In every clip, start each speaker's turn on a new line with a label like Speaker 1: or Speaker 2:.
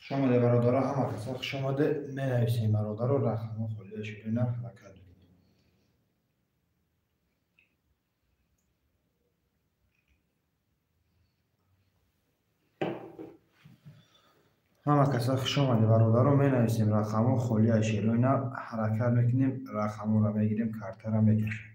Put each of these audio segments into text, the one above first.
Speaker 1: Хуш омаде, бародаро, ҳама каса хуш омаде. Менависем, бародаро, рақамҳо холия, шерои нар ҳаракат мекунем. Ҳама каса хуш омаде, бародаро, менависем рақамҳо холия, шерои нар ҳаракат мекунем, рақамҳоро мегирем, картаро мекашем.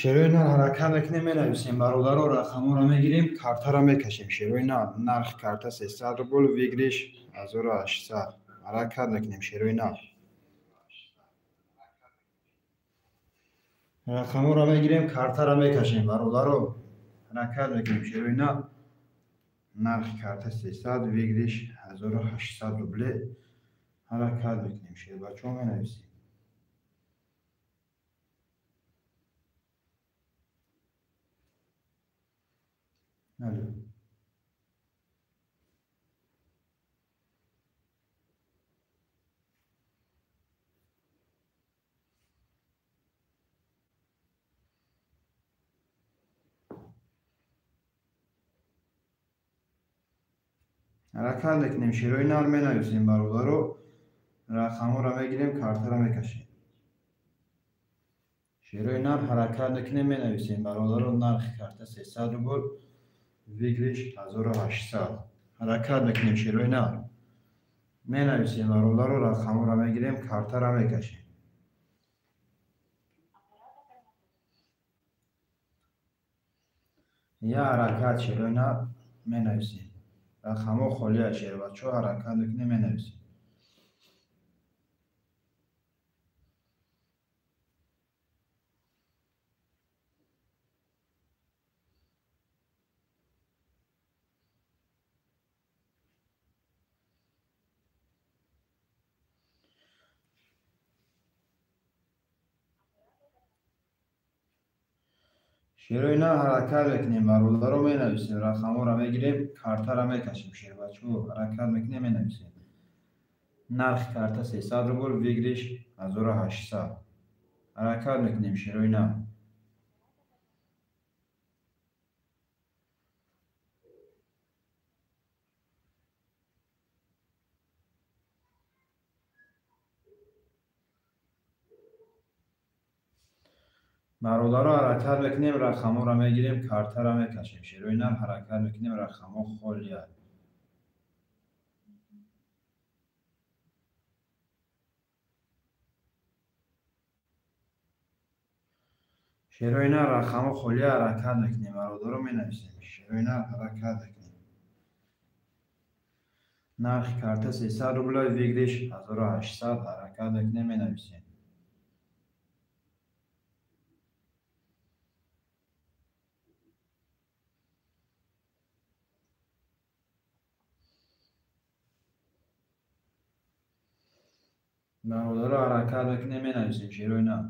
Speaker 1: Шерои нар ҳаракат мекунем, менависем, бародаро, рақамҳоро мегирем, картаро мекашем. Шерои нар, нархи карта 300 рубл, выигрыш 1800. Ҳаракат мекунем, шерои нар. Рақамҳоро мегирем, картаро мекашем, бародаро. Ҳаракат мекунем, шерои нар. Нархи карта 300, выигрыш 1800 рубле. Ҳаракат мекунем, шербачаҳо, менависем. Алло. Ҳаракат мекунем, шерои нар менависем, бародаро, рақамҳоро мегирем, картаро мекашем. Шерои нар ҳаракат мекунем, менависем, бародаро, нархи карта 300 рубл, выигрыш 1800. Ҳаракат мекунем, шерои нар. Менависем, бародаро, рақамҳоро мегирем, картаро мекашем. Я ҳаракат, шерои нар, менависем. Рақамҳо холия, шербачаҳо, ҳаракат мекунем, менависем. Шерои нар ҳаракат мекунем, бародаро, менависем, рақамҳоро мегирем, картаро мекашем, шербачаҳо, ҳаракат мекунем, менависем. Нархи карта 300 рубл, выигрыш 1800. Ҳаракат мекунем, шерои нар. Бародаро, ҳаракат мекунем, рақамҳоро мегирем, картаро мекашем. Шерои нар ҳаракат мекунем, рақамҳо холия. Шерои нар, рақамҳо холия, ҳаракат мекунем, бародаро, менависем. Шерои нар ҳаракат мекунем. Нархи карта 300 рубла, выигрыш 1800. Ҳаракат мекунем, менависем. Бародаро, ҳаракат мекунем, менависем, шерои нар.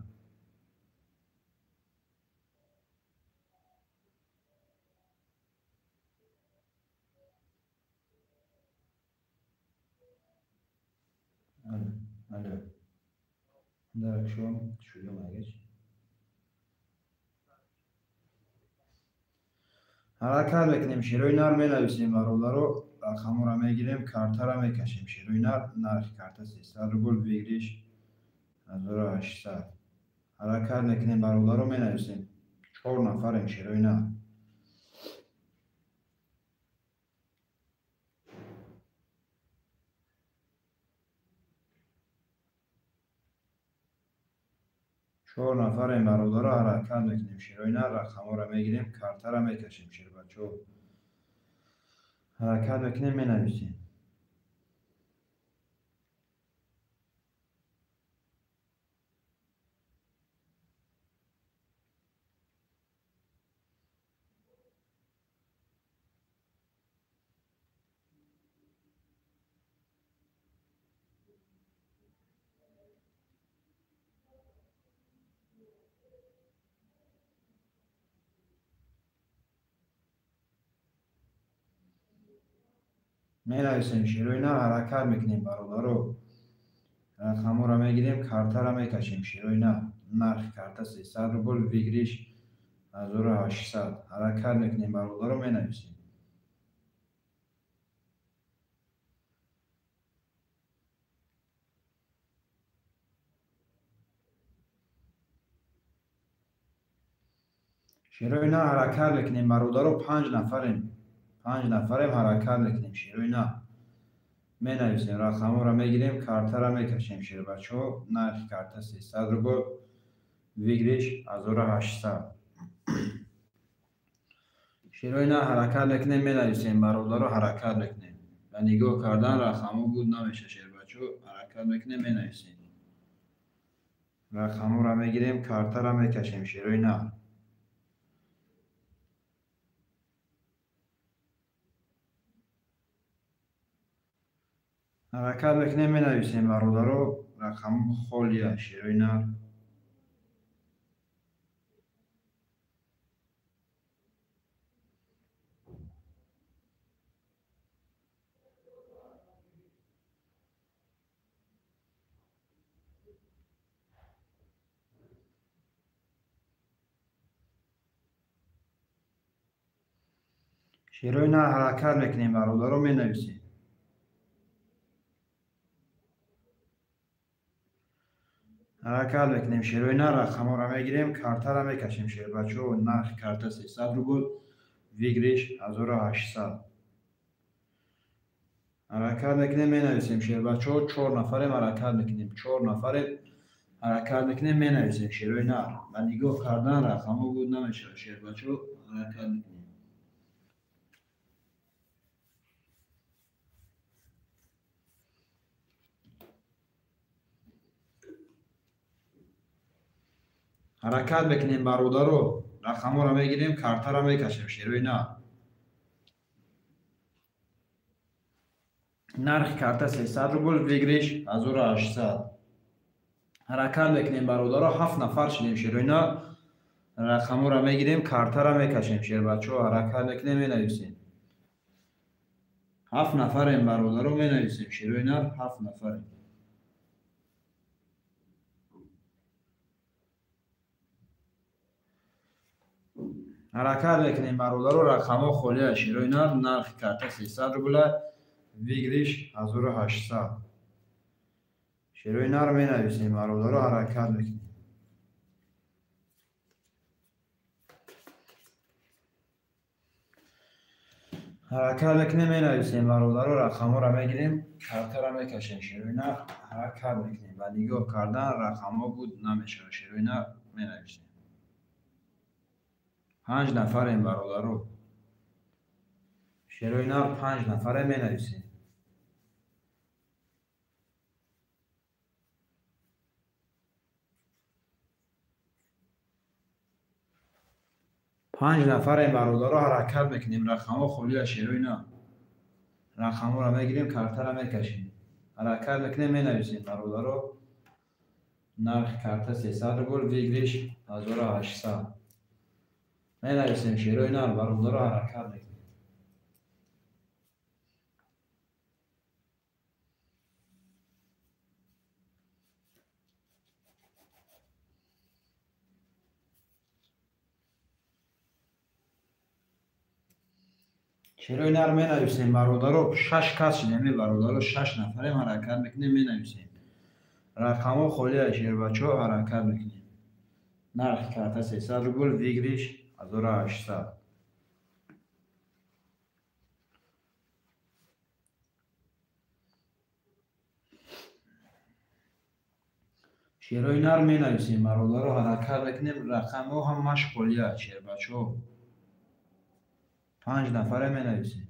Speaker 1: Алло, алло. Даракшон, шудем агач. Ҳаракат мекунем, шерои нар, менависем, бародаро, рақамҳоро мегирем, картаро мекашем. Шерои нар, нархи карта 300 рубл, выигрыш 1800. Ҳаракат мекунем, бародаро, менависем. 4 нафарем, шерои нар. 4 нафарем, бародаро, ҳаракат мекунем, шерои нар, рақамҳоро мегирем, картаро мекашем, шербачаҳо. Ҳаракат мекунем, менависем. Менависем шерои нар, ҳаракат мекунем бародаро. Рақамҳоро мегирем, картаро мекашем шерои нар. Нархи карта 300 рубл, выигрыш 1800. Ҳаракат мекунем бародаро, менависем. Шерои нар ҳаракат мекунем бародаро, 5 нафарем. 5 нафарем, ҳаракат мекунем шерои нар. Менависем, рақамҳоро мегирем, картаро мекашем шербачаҳо. Нархи карта 300 рубл, выигрыш 1800. Шерои нар ҳаракат мекунем, менависем бародаро, ҳаракат мекунем. Ба нигоҳ кардан рақамҳо буд намеша шербачаҳо, ҳаракат мекунем, менависем. Рақамҳоро мегирем, картаро мекашем шерои нар. Ҳаракат мекунем, менависем бародаро, рақамҳо холия шерои нар. Шерои нар ҳаракат мекунем бародаро, менависем. Ҳаракат мекунем шерои нар, рақамҳоро мегирем, картаро мекашем шербачаҳо. Нархи карта 300 рубл, выигрыш 1800. Ҳаракат мекунем, менависем шербачаҳо. 4 нафарем, ҳаракат мекунем. 4 нафарем, ҳаракат мекунем, менависем шерои нар. Ба нигоҳ кардан рақамҳо буд намешавад шербачаҳо, ҳаракат мекунем. Ҳаракат мекунем бародаро, рақамҳоро мегирем, картаро мекашем шерои нар. Нархи карта 300 рубл, выигрыш 1800. Ҳаракат мекунем бародаро, 7 нафар шудем шерои нар. Рақамҳоро мегирем, картаро мекашем шербачаҳо, ҳаракат мекунем, менависем. 7 нафарем бародаро, менависем шерои нар, 7 нафарем. Ҳаракат мекунем бародаро, рақамҳо холия шерои нар. Нархи карта 300 рубла, выигрыш 1800. Шерои нар менависем бародаро, ҳаракат мекунем. Ҳаракат мекунем, менависем бародаро, рақамҳоро мегирем, картаро мекашем шерои нар. Ҳаракат мекунем. Ба нигоҳ кардан рақамҳо буд намешавад шерои нар, менависем. 5 нафарем бародаро. Шерои нар 5 нафарем, менависем. Панҷ нафарем бародаро, ҳаракат мекунем. Рақамҳо холия шерои нар. Рақамҳоро мегирем, картаро мекашем. Ҳаракат мекунем, менависем бародаро. Нархи карта 300 рубл, выигрыш 1800. Менависем шерои нар бародаро, ҳаракат мекунем. Шерои нар менависем бародаро, 6 кас шудем бародаро, 6 нафарем, ҳаракат мекунем, менависем. Рақамҳо холия шербачаҳо, ҳаракат мекунем. Нархи карта 300 рубл, выигрыш 1800. Шерои нар менависем бародаро, ҳаракат мекунем. Рақамҳо ҳамаш холия шербачаҳо. 5 нафаре менависем.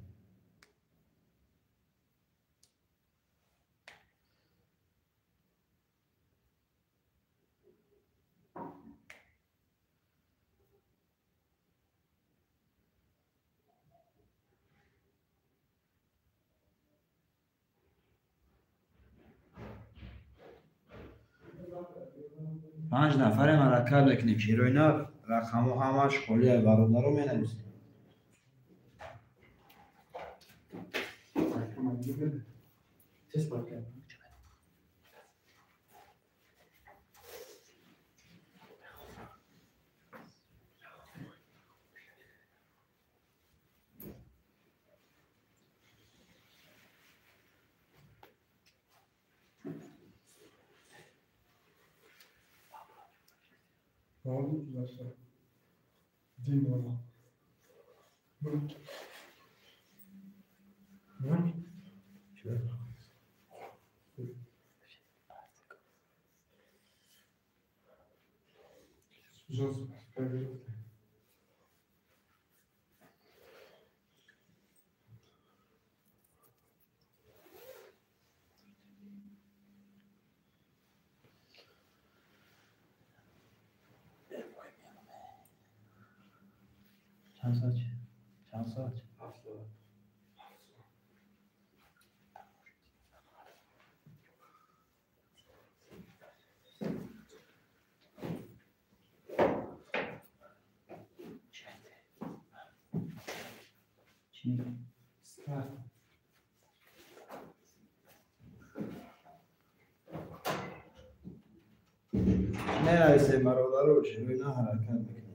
Speaker 1: 5 нафарем, ҳаракат мекунем. Шерои нар рақамҳо ҳамаш холия бародаро, менависем. چند ساعت؟ چند ساعت؟
Speaker 2: 7 ساعت.
Speaker 1: چی؟ نه бародаро шерои на ҳаракат мекунем.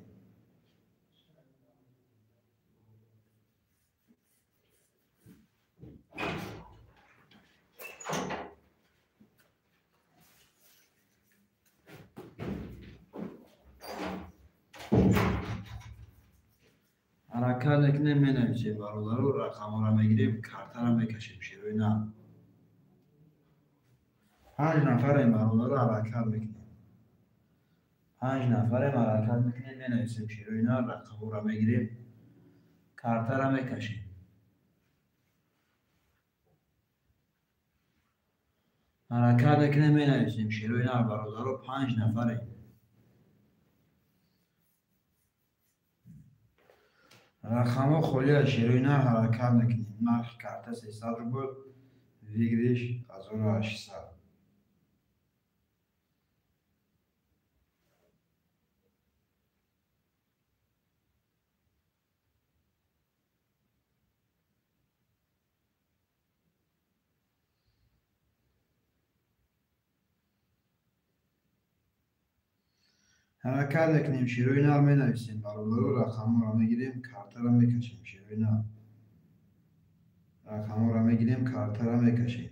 Speaker 1: Ҳаракат мекунем, менависем бародаро, рақамҳоро мегирем, картаро мекашем шерои на. 5 нафарем бародаро, ҳаракат мекунем. 5 нафарем ҳаракат мекунем, менависем шерои на, рақамҳоро мегирем, картаро мекашем. Ҳаракат мекунем, менависем шерои на бародаро, 5 нафарем. Рақамҳо холия шерои на ҳаракат мекунем. Нархи карта 300 рубл, выигрыш 1800. Ҳаракат мекунем, шерои нар менависем бародаро, рақамҳоро мегирем, картаро мекашем шерои нар. Рақамҳоро мегирем, картаро мекашем.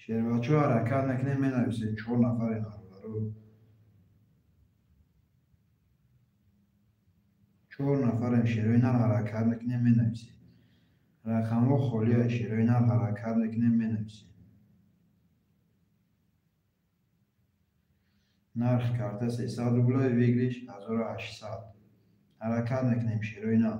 Speaker 1: Шербачо ҳаракат мекунем, менависем 4 нафарем бародаро. 4 нафарем шерои нар ҳаракат мекунем, менависем. Рақамҳо холия шерои нар ҳаракат мекунем, менависем. Нархи карта 300 рубла, выигрыш 1800. Ҳаракат мекунем шерои на.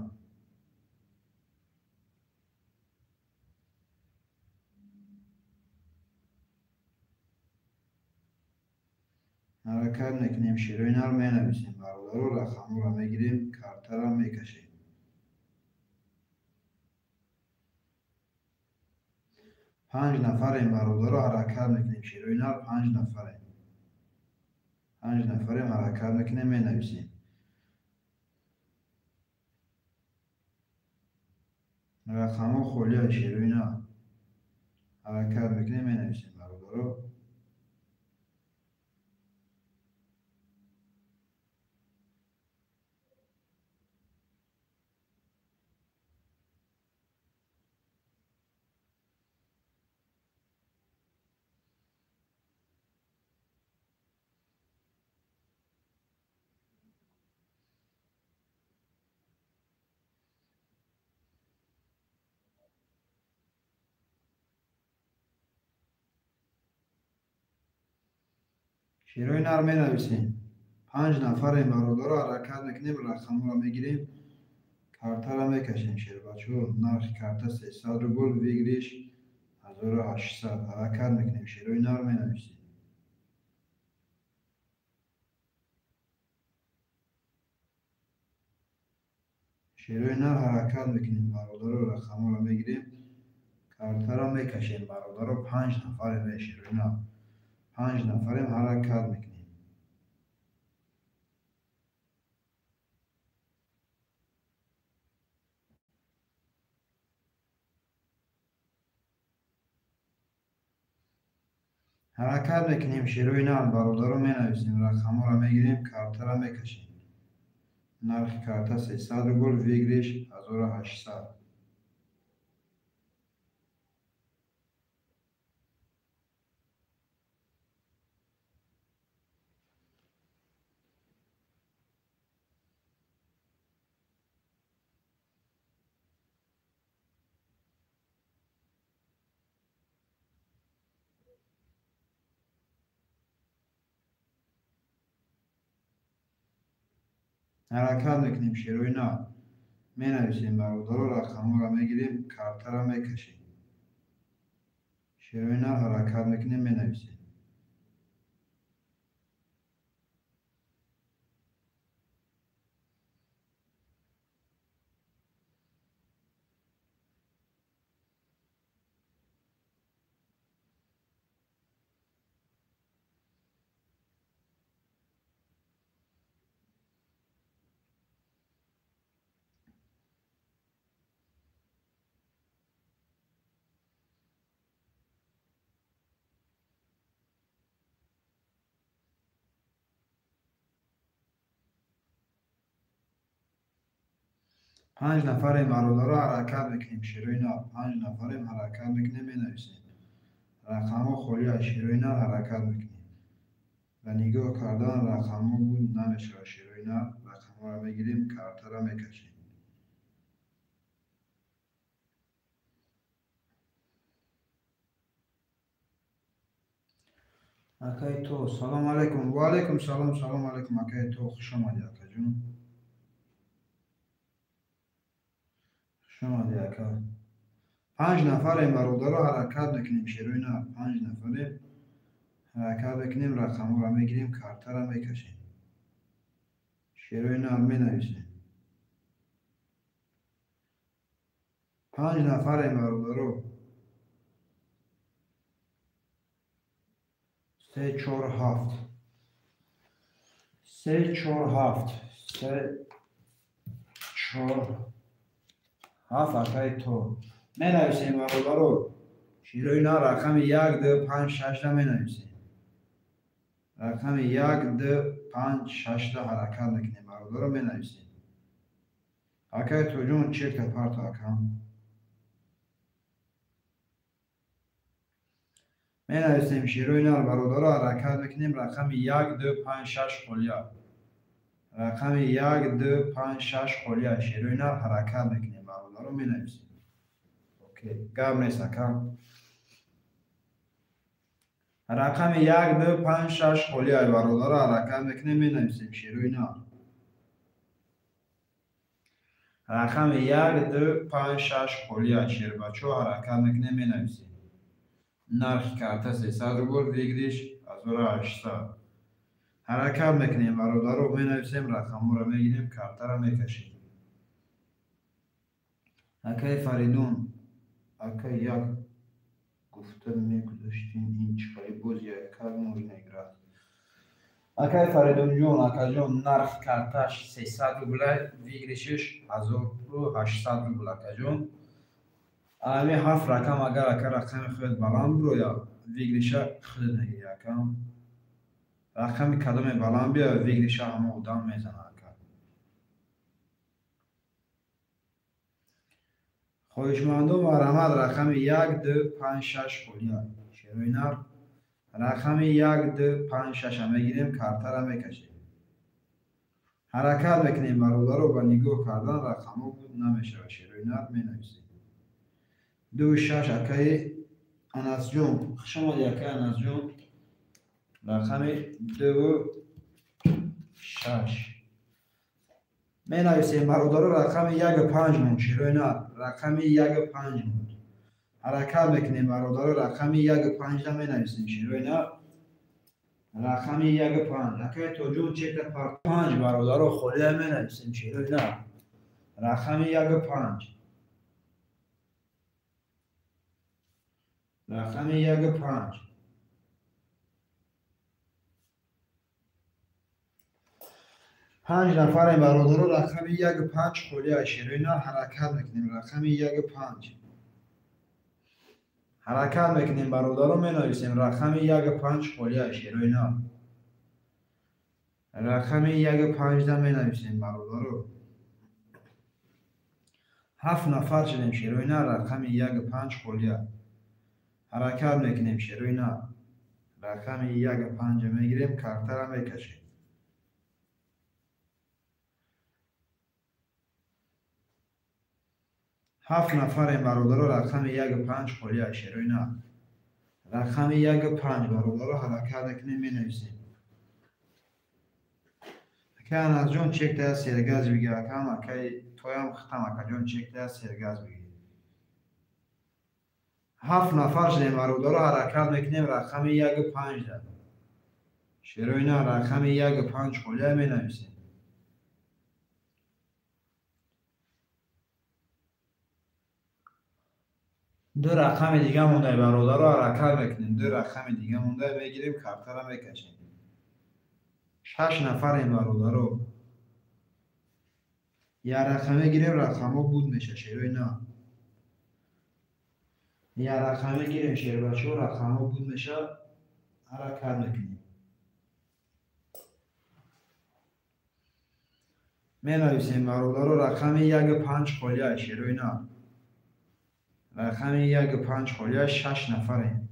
Speaker 1: Ҳаракат мекунем шерои нар, менависем бародаро, рақамҳоро мегирем, картаро мекашем. 5 нафарем бародаро, ҳаракат мекунем шерои нар, 5 нафарем. 5 нафарем ҳаракат мекунем, менависем. Рақамҳо холия шерои на. Ҳаракат мекунем, менависем бародаро. Шерои нар менависем. 5 нафарем бародаро, ҳаракат мекунем, рақамҳоро мегирем, картаро мекашем шербачо. Нархи карта 300 рубл, выигрыш 1800. Ҳаракат мекунем, шерои нар менависем. Шерои нар ҳаракат мекунем бародаро, рақамҳоро мегирем, картаро мекашем бародаро. 5 нафарем шерои нар. 5 нафарем ҳаракат мекунем. Ҳаракат мекунем шерои нар, бародаро, менависем, рақамҳоро мегирем, картаро мекашем. Нархи карта 300 рубл, выигрыш 1800. Ҳаракат мекунем шерои нар, менависем, бародаро, рақамҳоро мегирем, картаро мекашем. Шерои нар ҳаракат мекунем, менависем. Панҷ нафарем, бародаро, ҳаракат мекунем шерои нар. Панҷ нафарем, ҳаракат мекунем, менависем. Рақамҳо холӣ аст, шерои нар ҳаракат мекунем. Ба нигоҳ кардан рақамҳо буд намешавад шерои нар. Рақамҳоро мегирем, картаро мекашем. Акай то, салом алайкум. Ва алайкум салом, салом алайкум, акай то, хуш омадӣ, акаҷон. Хуш омадӣ, ака. Панҷ нафарем, бародаро, ҳаракат мекунем шерои нар. Панҷ нафарем, ҳаракат мекунем, рақамҳоро мегирем, картаро мекашем. Шерои нар менависем. Панҷ нафарем, бародаро. 3 4 7 3 4 7 3 4 7 акай то менависем, бародаро. Шерои нар рақами 1 2 5 6 ра менависем. Рақами 1 2 5 6 ра ҳаракат мекунем, бародаро, менависем. Акай тоҷон, чекта парто, акам. Менависем шерои нар, бародаро, ҳаракат мекунем, рақами 1 2 5 6 холия. Рақами 1 2 5 6 холия. Шерои нар ҳаракат мекунем, бародаро, менависем. Окей, гап нест, акам. Рақами 1 2 5 6 холия, бародаро, ҳаракат мекунем, менависем шерои нар. Рақами 1 2 5 6 холия, шербачо, ҳаракат мекунем, менависем. Нархи карта 300 рубл, выигрыш 1800. Ҳаракат мекунем, бародаро, менависем, рақамҳоро мегирем, картаро мекашем. Акай Фаридун, акай як гуфта мегузаштем, ин чӣ хеле бозия, как можно играть? Акай Фаридунҷон, акаҷон, нархи карташ 300 рубла, выигрышиш 1800 рубл, акаҷон. Ами ҳафт рақам, агар ака рақами худат баланд бироя, выигрыша худат мегирӣ, акам. Рақами кадоме баланд биёя, выигрыша ҳама одам мезана, ака. Хоҳишмандон, марҳамат, рақами 1 2 5 6 холия. Шерои нар рақами 1 2 5 6 мегирем, картаро мекашем. Ҳаракат мекунем, бародаро, ба нигоҳ кардан рақамҳо буд намешавад, шерои нар менависем. 2 6 акаи Анасҷон, хуш омадӣ, акаи Анасҷон. Рақами 2 6 менависем, бародаро, рақами 1 5 монд, шерои нар рақами 1 5 монд. Ҳаракат мекунем, бародаро, рақами 1 5 ра менависем, шерои нар рақами 1 5. Акаи Тоҷон, чекта пар 5, бародаро, холия менависем, шерои нар рақами 1 5. Рақами 1 5. Панҷ нафарем, бародаро, рақами 1 5 холия, шерои нар ҳаракат мекунем, рақами 1 5. Ҳаракат мекунем бародаро, менависем рақами 1-5 холия шерои нар. Рақами 1-5 да менависем бародаро. 7 нафар шудем шерои нар, рақами 1-5 холия. Ҳаракат мекунем шерои нар. Рақами 1-5 мегирем, картара мекашем. 7 нафарем бародаро, рақами 1-5 холия шерои нар. Рақами 1-5 бародаро, ҳаракат мекунем, менависем. Ака Анасҷон чектая сергаз бигир, акам акай тоям хитам акаҷон чектая сергаз бигир. 7 нафар шудем бародаро, ҳаракат мекунем рақами 1-5 да. Шерои нар, рақами 1-5 холия менависем. 2 рақами дига мондай бародаро, ҳаракат мекунем. 2 рақами дига мондай мегирем, картара мекашем. 6 нафарем бародаро. 1 рақам мегирем, рақамҳо буд меша шерои нар. 1 рақам мегирем шербачо, рақамҳо буд меша, ҳаракат мекунем. Менависем бародаро, рақами 1-5 холия шерои нар. Рақами 1-5 холия, 6 нафарем.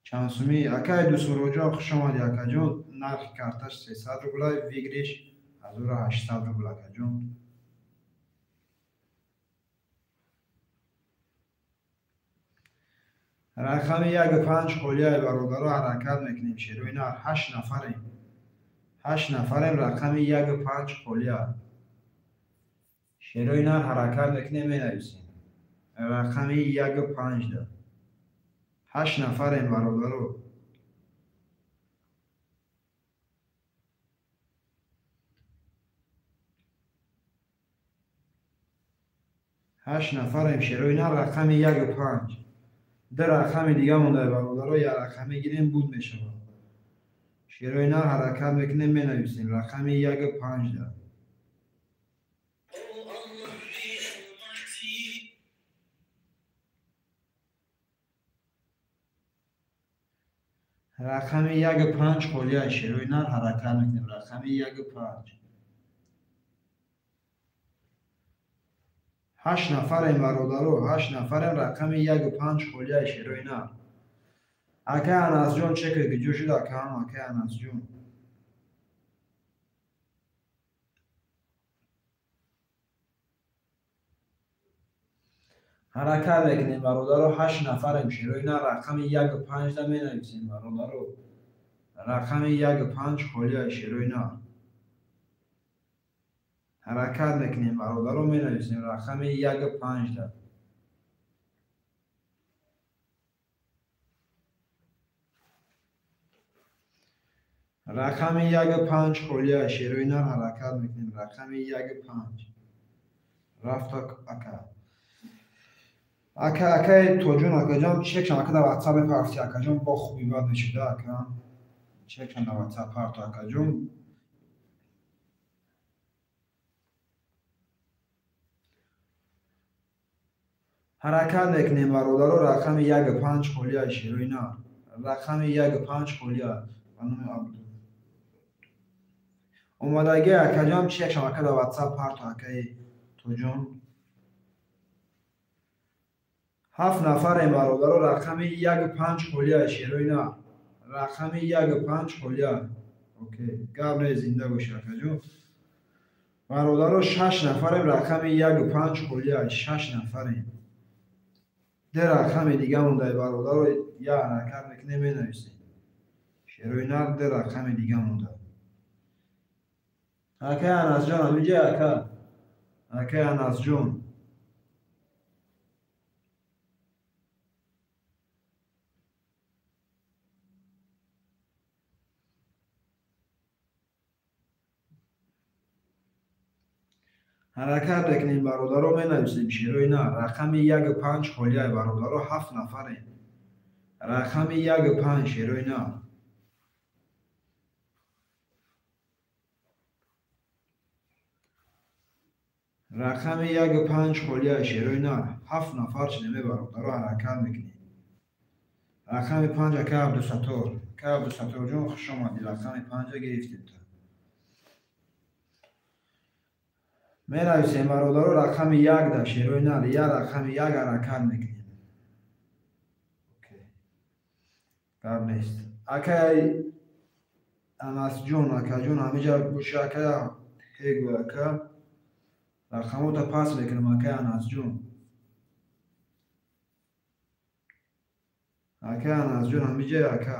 Speaker 1: Чанд сумӣ? Акай Дусуроҷон, хуш омадӣ акаҷон. Нархи карташ 300 рубла, выигрыш 1800 рубла акаҷон. Рақами 1-5 холия бародаро, ҳаракат мекунем шерои нар. 8 нафарем. 8 нафарем, рақами 1-5 холия. Шерои нар ҳаракат мекунем, менависем. Рақами 1-5 да. 8 нафарем бародаро. 8 нафарем шерои нар, рақами 1-5. 2 рақами дига мондай бародаро, 1 рақам мегирем, буд мешавад. Шерои нар ҳаракат мекунем, менависем рақами 1-5 да. Рақами 1-5 холия шерои нар, ҳаракат мекунем. Рақами 1-5. 8 нафарем бародаро, 8 нафарем, рақами 1-5 холия шерои нар. Акай Анасҷон чеке куҷо шуд акам, акай Анасҷон. Ҳаракат мекунем бародаро, 8 нафарем шерои нар, рақами 1-5 да менависем бародаро. Рақами 1-5 холия шерои нар. Ҳаракат мекунем бародаро, менависем рақами 1-5 да. Рақами 1-5 холия шерои нар, ҳаракат мекунем. Рақами 1-5. Рафта ака. Ака, акай Тоҷон, акаҷон, чекшан ака дар WhatsApp мепарти акаҷон, бо хуби бад мешуда ака. Чекшан дар WhatsApp парту акаҷон. Ҳаракат мекунем бародаро, рақами 1-5 холия шерои нар. Рақами 1-5 холия. Ба номи Абду. Омадаги акаҷон, чекшан ака дар WhatsApp парту акаи Тоҷон. 7 нафарем бародаро, рақами 1-5 холия шерои нар. Рақами 1-5 холия. Окей, гап не, зинда боши акаҷон. Бародаро, 6 нафарем, рақами 1-5 холия, 6 нафарем. 2 рақами дига мондай бародаро, 1 ҳаракат мекунем, менависем. Шерои нар, 2 рақами дига монда. Акай Анасҷон, ҳаминҷа ака. Акай Анасҷон. Ҳаракат мекунем бародаро, менависем шерои нар. Рақами 1-5 холия бародаро, 7 нафарем. Рақами 1-5 шерои нар. Рақами 1-5 холия шерои нар. 7 нафар шудем бародаро, ҳаракат мекунем. Рақами 5 ака Абдусаттор. Ака Абдусатторҷон, хуш омадӣ. Рақами 5 гирифтем то. Менависем бародаро рақами 1 да шерои нар, я рақами 1 ҳаракат мекунем. Гап нест. Акай Анасҷон, акаҷон ҳамиҷа боша ака ҳегу ака. Рақамота пас мекунам акай Анасҷон. Ака Анасҷон ҳамиҷа ака.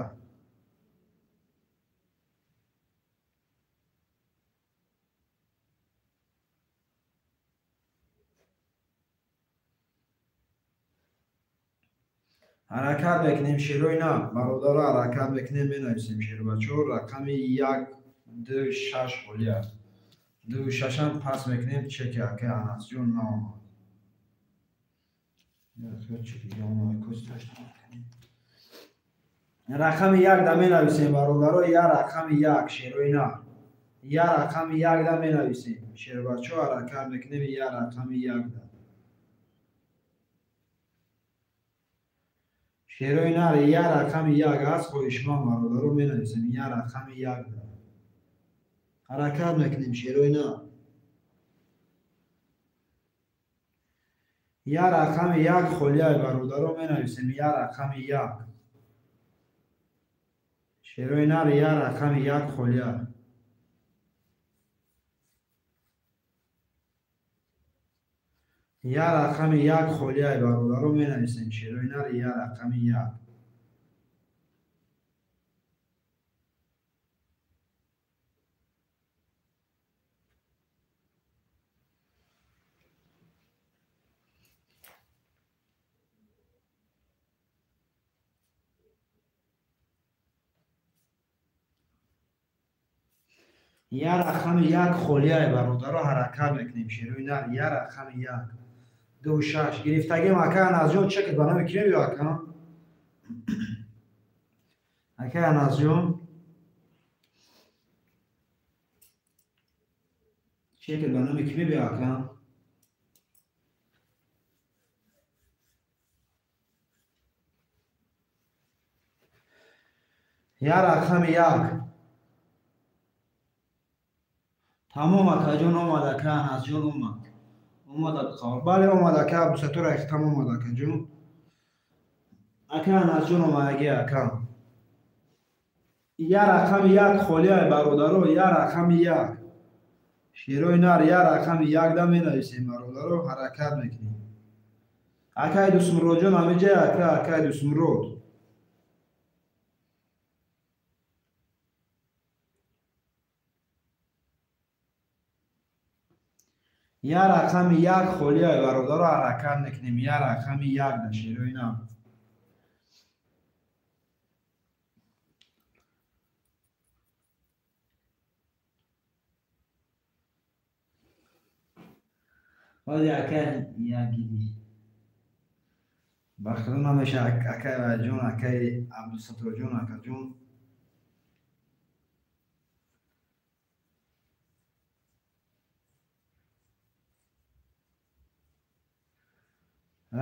Speaker 1: Ҳаракат мекунем шерои на, бародаро ҳаракат мекунем, менависем шербачо рақами 1 2 6 холӣ аст. 2 6-ам пас мекунем чеки акай Анасҷон наомад. Рақами 1 да менависем бародаро, я рақами 1 шерои на. Я рақами 1 да менависем. Шербачо ҳаракат мекунем я рақами 1 да. Шерои нар я рақами 1 аст, хоҳишманд бародаро менависем я рақами 1 да. Ҳаракат мекунем шерои нар. Я рақами 1 холияй бародаро менависем я рақами 1. Шерои нар я рақами 1 холия. Я рақами 1 холияй бародаро менависем шерои нар я рақами 1. Я рақами 1 холияй бародаро ҳаракат мекунем шерои нар я рақами 1. 2 6 гирифтагим ака Анасҷон чекет ба номи кием ё ака? Ака Анасҷон чекет ба номи киме биё ака? Я рақами 1. Тамом акаҷон омад, ака Анасҷон омад. Омад Абдуқаҳор. Бале омад ака Абдусаттор айхтам омад акаҷон. Ака Анасҷон омадаги ака. Я рақами 1 холияй бародаро, я рақами 1. Шерои нар я рақами 1 да менависем бародаро, ҳаракат мекунем. Акай Дусмуродҷон ҳамиҷа ака, акай Дусмурод. Я рақами 1 холияй бародаро ҳаракат мекунем я рақами 1 да шерои нар. Ҳози акай якгиди. Ба худо намеша акай Ваҷон, акай Абдусатторҷон, акаҷон.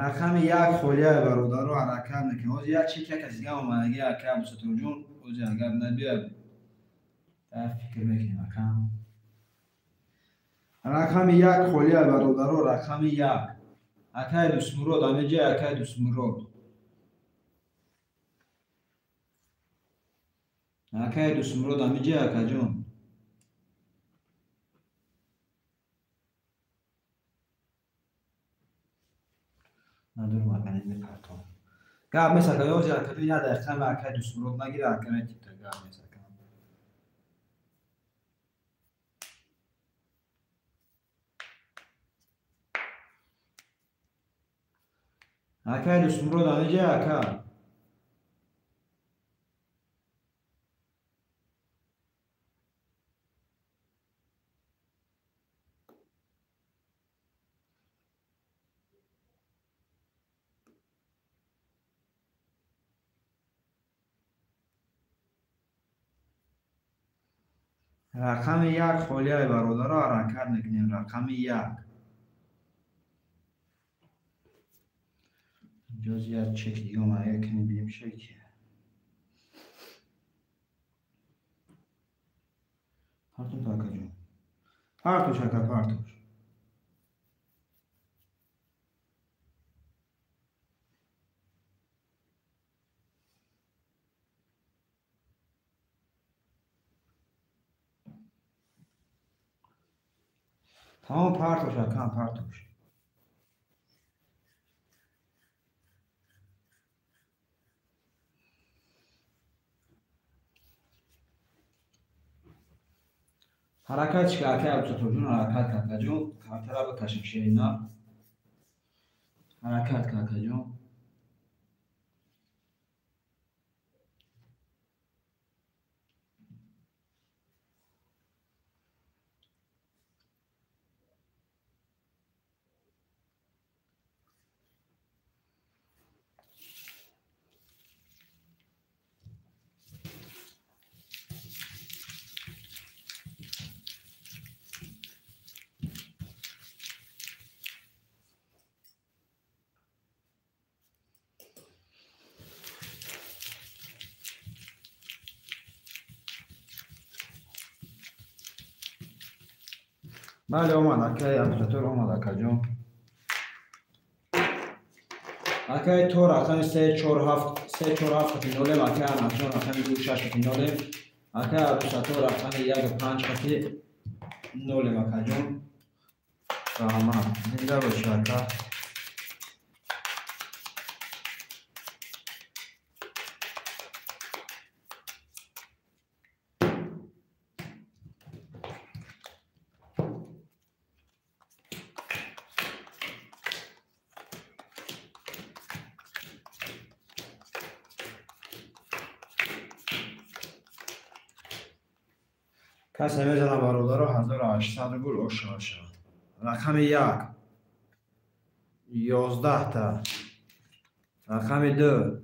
Speaker 1: Рақами 1 холияй бародаро ҳаракат мекунем. Ҳозир як чек як каси дига омадаги ака Абдусатторҷон, ҳозир агар набиёяд дар фикр мекунем ака. Рақами 1 холияй бародаро, рақами 1. Акай Дусмурод ҳамиҷа акай Дусмурод. Акай Дусмурод ҳамиҷа акаҷон. Надорам ака намепартом. Гап нест ака, ҳозир акаҷон як дақиқа ма акай Дусмурод нагира ака метипта гап нест ака. Акай Дусмурод ҳамиҷа ака. Рақами 1 холияй бародаро ҳаракат мекунем. Рақами 1. Ҷози як чек дига омад, агар кани бинем чек. Партош акаҷон. Партош ака, партош. Тамом партош акам, партош. Ҳаракат чӣ акай Абдусатторҷон, ҳаракат какаҷон, картара бикашем шерина. Ҳаракат какаҷон. Бале, омад акай Абдусаттор, омад акаҷон. Акай то рақами 3 4 7 3 4 7 хати нолем, акай Анасҷон рақами 2 6 хати нолем, акай Абдусаттор рақами 1 5 хати нолем акаҷон. Раҳмат. Зинда бошӣ ака. Касе мезанам бародаро 1800 рубл ошиға шавад. Рақами 1 11 та, рақами 2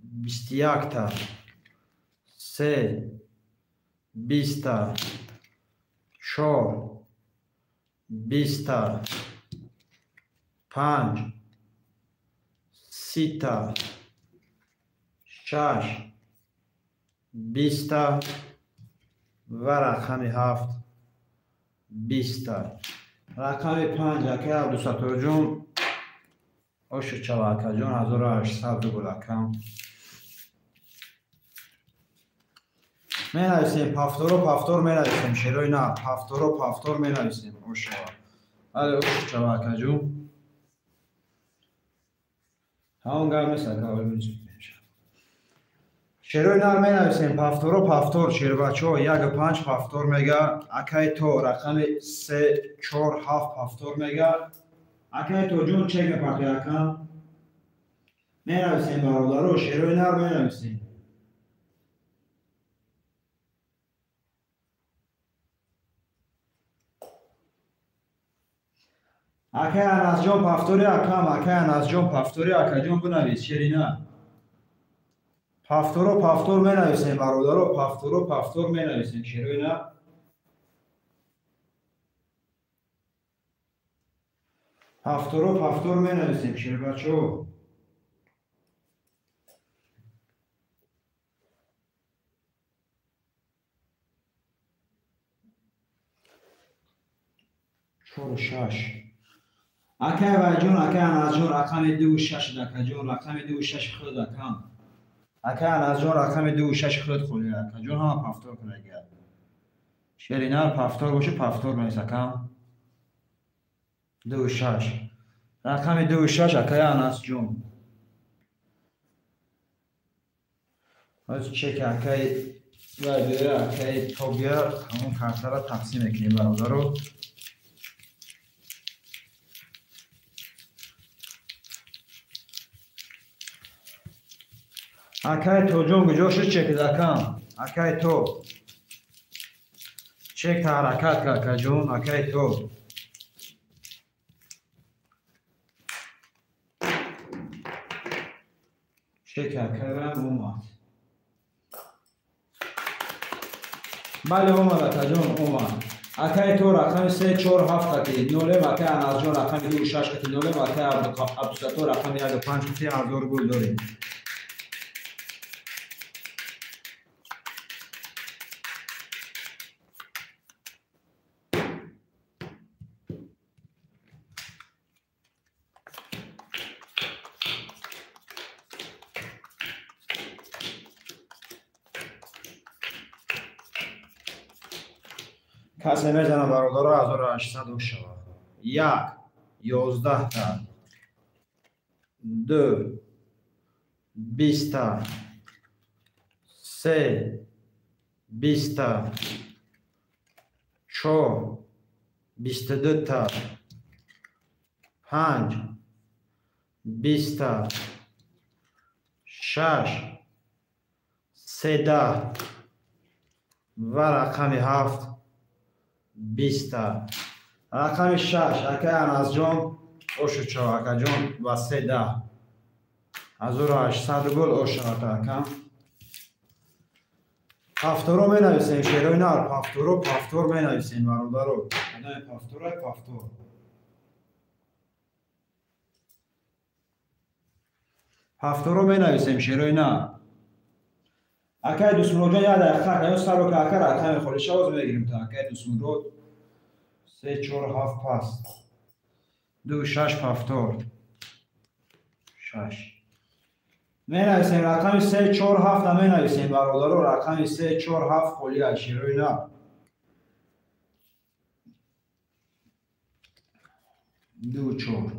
Speaker 1: 21 та, 3 20 та, 4 20 та, 5 30 та, 6 20 та ва рақами 7 20 та. Рақами 5 акай Абдусатторҷон ошучава акаҷон 1800 рубл акам. Менависем пафторо пафтор менависем шерои на пафторо пафтор менависем ошава. Бале ошучава акаҷон. Ҳамон гап нест ака, шерои нар менависем пафторо пафтор шербачаҳо 1 5 пафтор мега, акай то рақами 3 4 7 пафтор мега. Акай то ҷон чек мепартояд акам. Менависем бародаро шерои нар менависем. Акай Анасҷон пафтори акам, акай Анасҷон пафтори акаҷон бинавис шерина. Пафторо пафтор менависем бародаро, пафторо пафтор менависем шерои на. Пафторо пафтор менависем шербачаҳо. Чору шаш. Акай Вайҷон, акай Анасҷон рақами 2 6 акаҷон, рақами 2 6 худ акам. Акай Анасҷон рақами 2 6 худ холи акаҷон, ҳама пафтор кунагия. Шеринар пафтор боша пафтор менавис акам. 2 6. Рақами 2 6 акай Анасҷон. Ҳозир чек акай вай биёя, акай то бия, ҳамон картаро тақсим мекунем бародаро. Акай Тоҷон куҷо шуд чекид акам? Акай то. Чек та ҳаракат кар акаҷон, акай то. Чек акайам омад. Бале омад акаҷон, омад. Акай то рақами 3 4 7 қати 0, акай Анасҷон рақами 2 6 қати 0, акай Абдусаттор рақами 1 5 қати 1000 рубл дорем. Касе мезана бародаро 1800 шава. 1 11 та 2 20 та 3 20 та 4 22 та 5 20 та 6 13 ва рақами 7 20 та. Рақами 6 акай Анасҷон ошучо акаҷон ва 13 1800 рубл ошавад акам. Пафторо менависем шерои нар, пафторо пафтор менависем бародаро. Одами пафтора пафтор. Пафторо менависем шерои нар. Акай Дусмуроджон як дақиқа акаё саро ка ака рақами холиша боз мегирем та акай Дусмурод 3 4 7 паст 2 6 пафтор 6 менависем рақами 3 4 7 менависем бародаро рақами 3 4 7 холӣ аст шерои нар. 2 4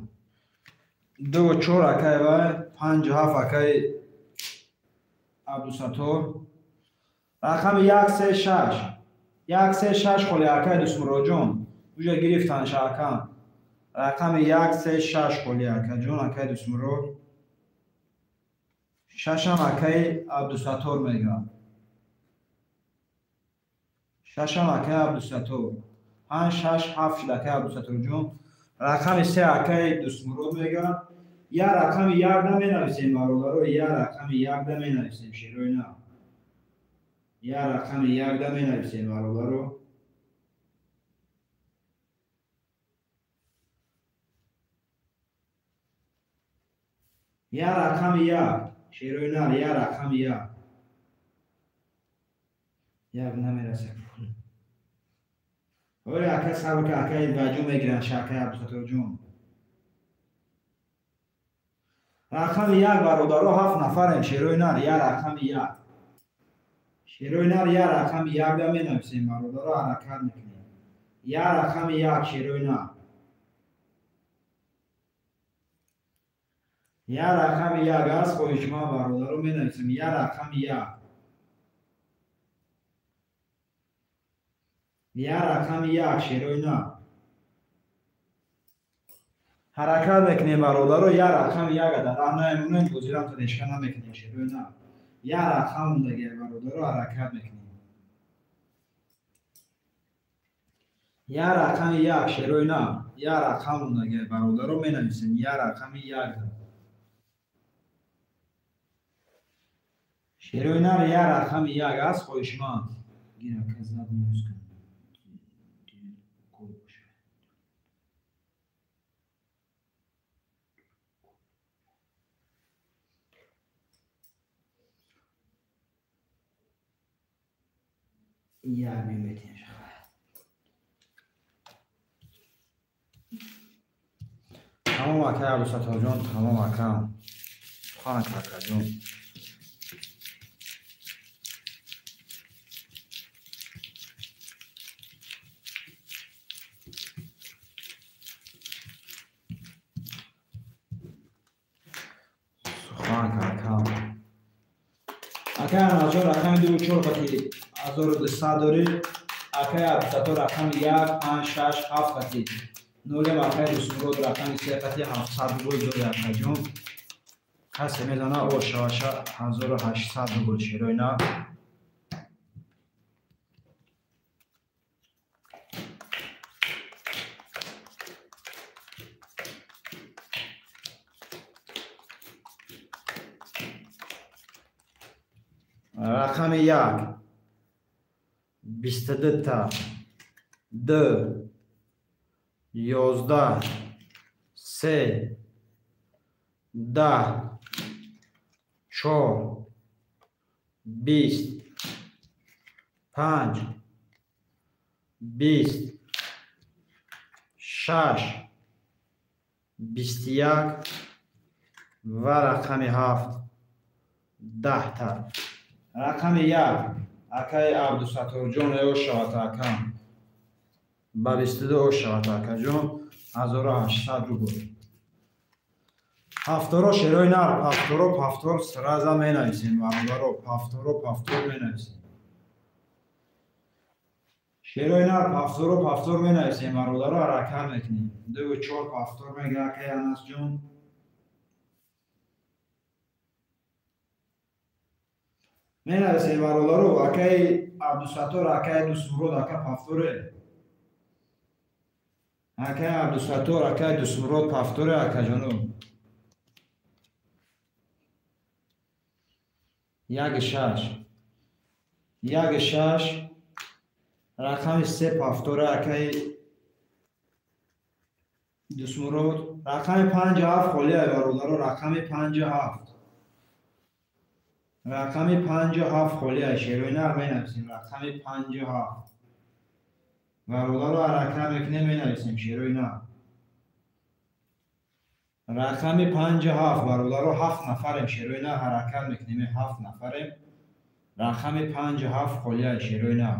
Speaker 1: 2 4 акай вай 5 7 акай Абдусаттор рақами 1 3 6 1 3 6 холӣ акай Дусмуроджон уҷа гирифтанша акам. Рақами 1 3 6 холӣ акаҷон акай Дусмурод 6 акай Абдусаттор мегӯям. 6 акай Абдусаттор 5 6 7 шуд акай Абдусатторҷон. Рақами 3 акай Дусмурод мегӯям. Я рақами 1 да менависем бародаро, я рақами 1 да менависем шерои нар. Я рақами 1 да менависем бародаро. Я рақами 1 шерои нар, я рақами 1. Як намерасад. Оре ака сабр ка акай ваҷо мегиранд шакай Абдусатторҷон. Рақами 1 бародаро 7 нафарем шерои нар, я рақами 1. Шерои нар я рақами 1 да менависем бародаро, ҳаракат мекунем. Я рақами 1 шерои нар. Я рақами 1 аст хоҳишман бародаро менависем я рақами 1. Я рақами 1 шерои нар. Ҳаракат мекунем бародаро, я рақами 1 дар раҳ намемонем, бозирам та дешка намекунем шерои нар. Я рақам мондагия бародаро, ҳаракат мекунем. Я рақами 1 шерои нар. Я рақам мондагия бародаро менависем я рақами 1. Шерои нар я рақами 1 аст хоҳишманд. Гира казад минус кун. Як биметем тамом акай Абдусатторҷон, тамом акам. Сухан акаҷон. Сухан акам. Акай Анасҷон рақами 2 4 қати 1200 дорӣ. Акай Абдусаттор рақами 1 5 6 7 қати 0, акай Дусмурод рақами 3 қати 700 рубл дорӣ акаҷон. Касе мезана ошаваша 1800 рубл шерои нар. Рақами 1 22 та 2 11 3 10 4 20 5 20 6 21 ва рақами 7 10 та. Рақами 1 акаи Абдусатторҷон ё шавад акам. Ба 22 шавад акаҷон 1800 рубл. Ҳафторо шерои нар, пафторо пафтор сраза менависем, бародаро, пафторо пафтор менависем. Шерои нар, пафторо пафтор менависем, бародаро, ҳаракат мекунем. 2 4 пафтор мега акаи Анасҷон. Менависем бародаро, акаи Абдусаттор, акаи Дусмурод, ака пафторе. Акаи Абдусаттор, акаи Дусмурод пафторе, акаҷоно. 1 6 1 6 рақами 3 пафторе, акаи Дусмурод. Рақами 5 7 холия бародаро, рақами 5 7. Рақами 5 7 холия, шерои нар менависем, рақами 5 7. Бародаро, ҳаракат мекунем, менависем шерои нар. Рақами 5 7 бародаро, 7 нафарем, шерои нар ҳаракат мекунем, 7 нафарем. Рақами 5 7 холия, шерои нар.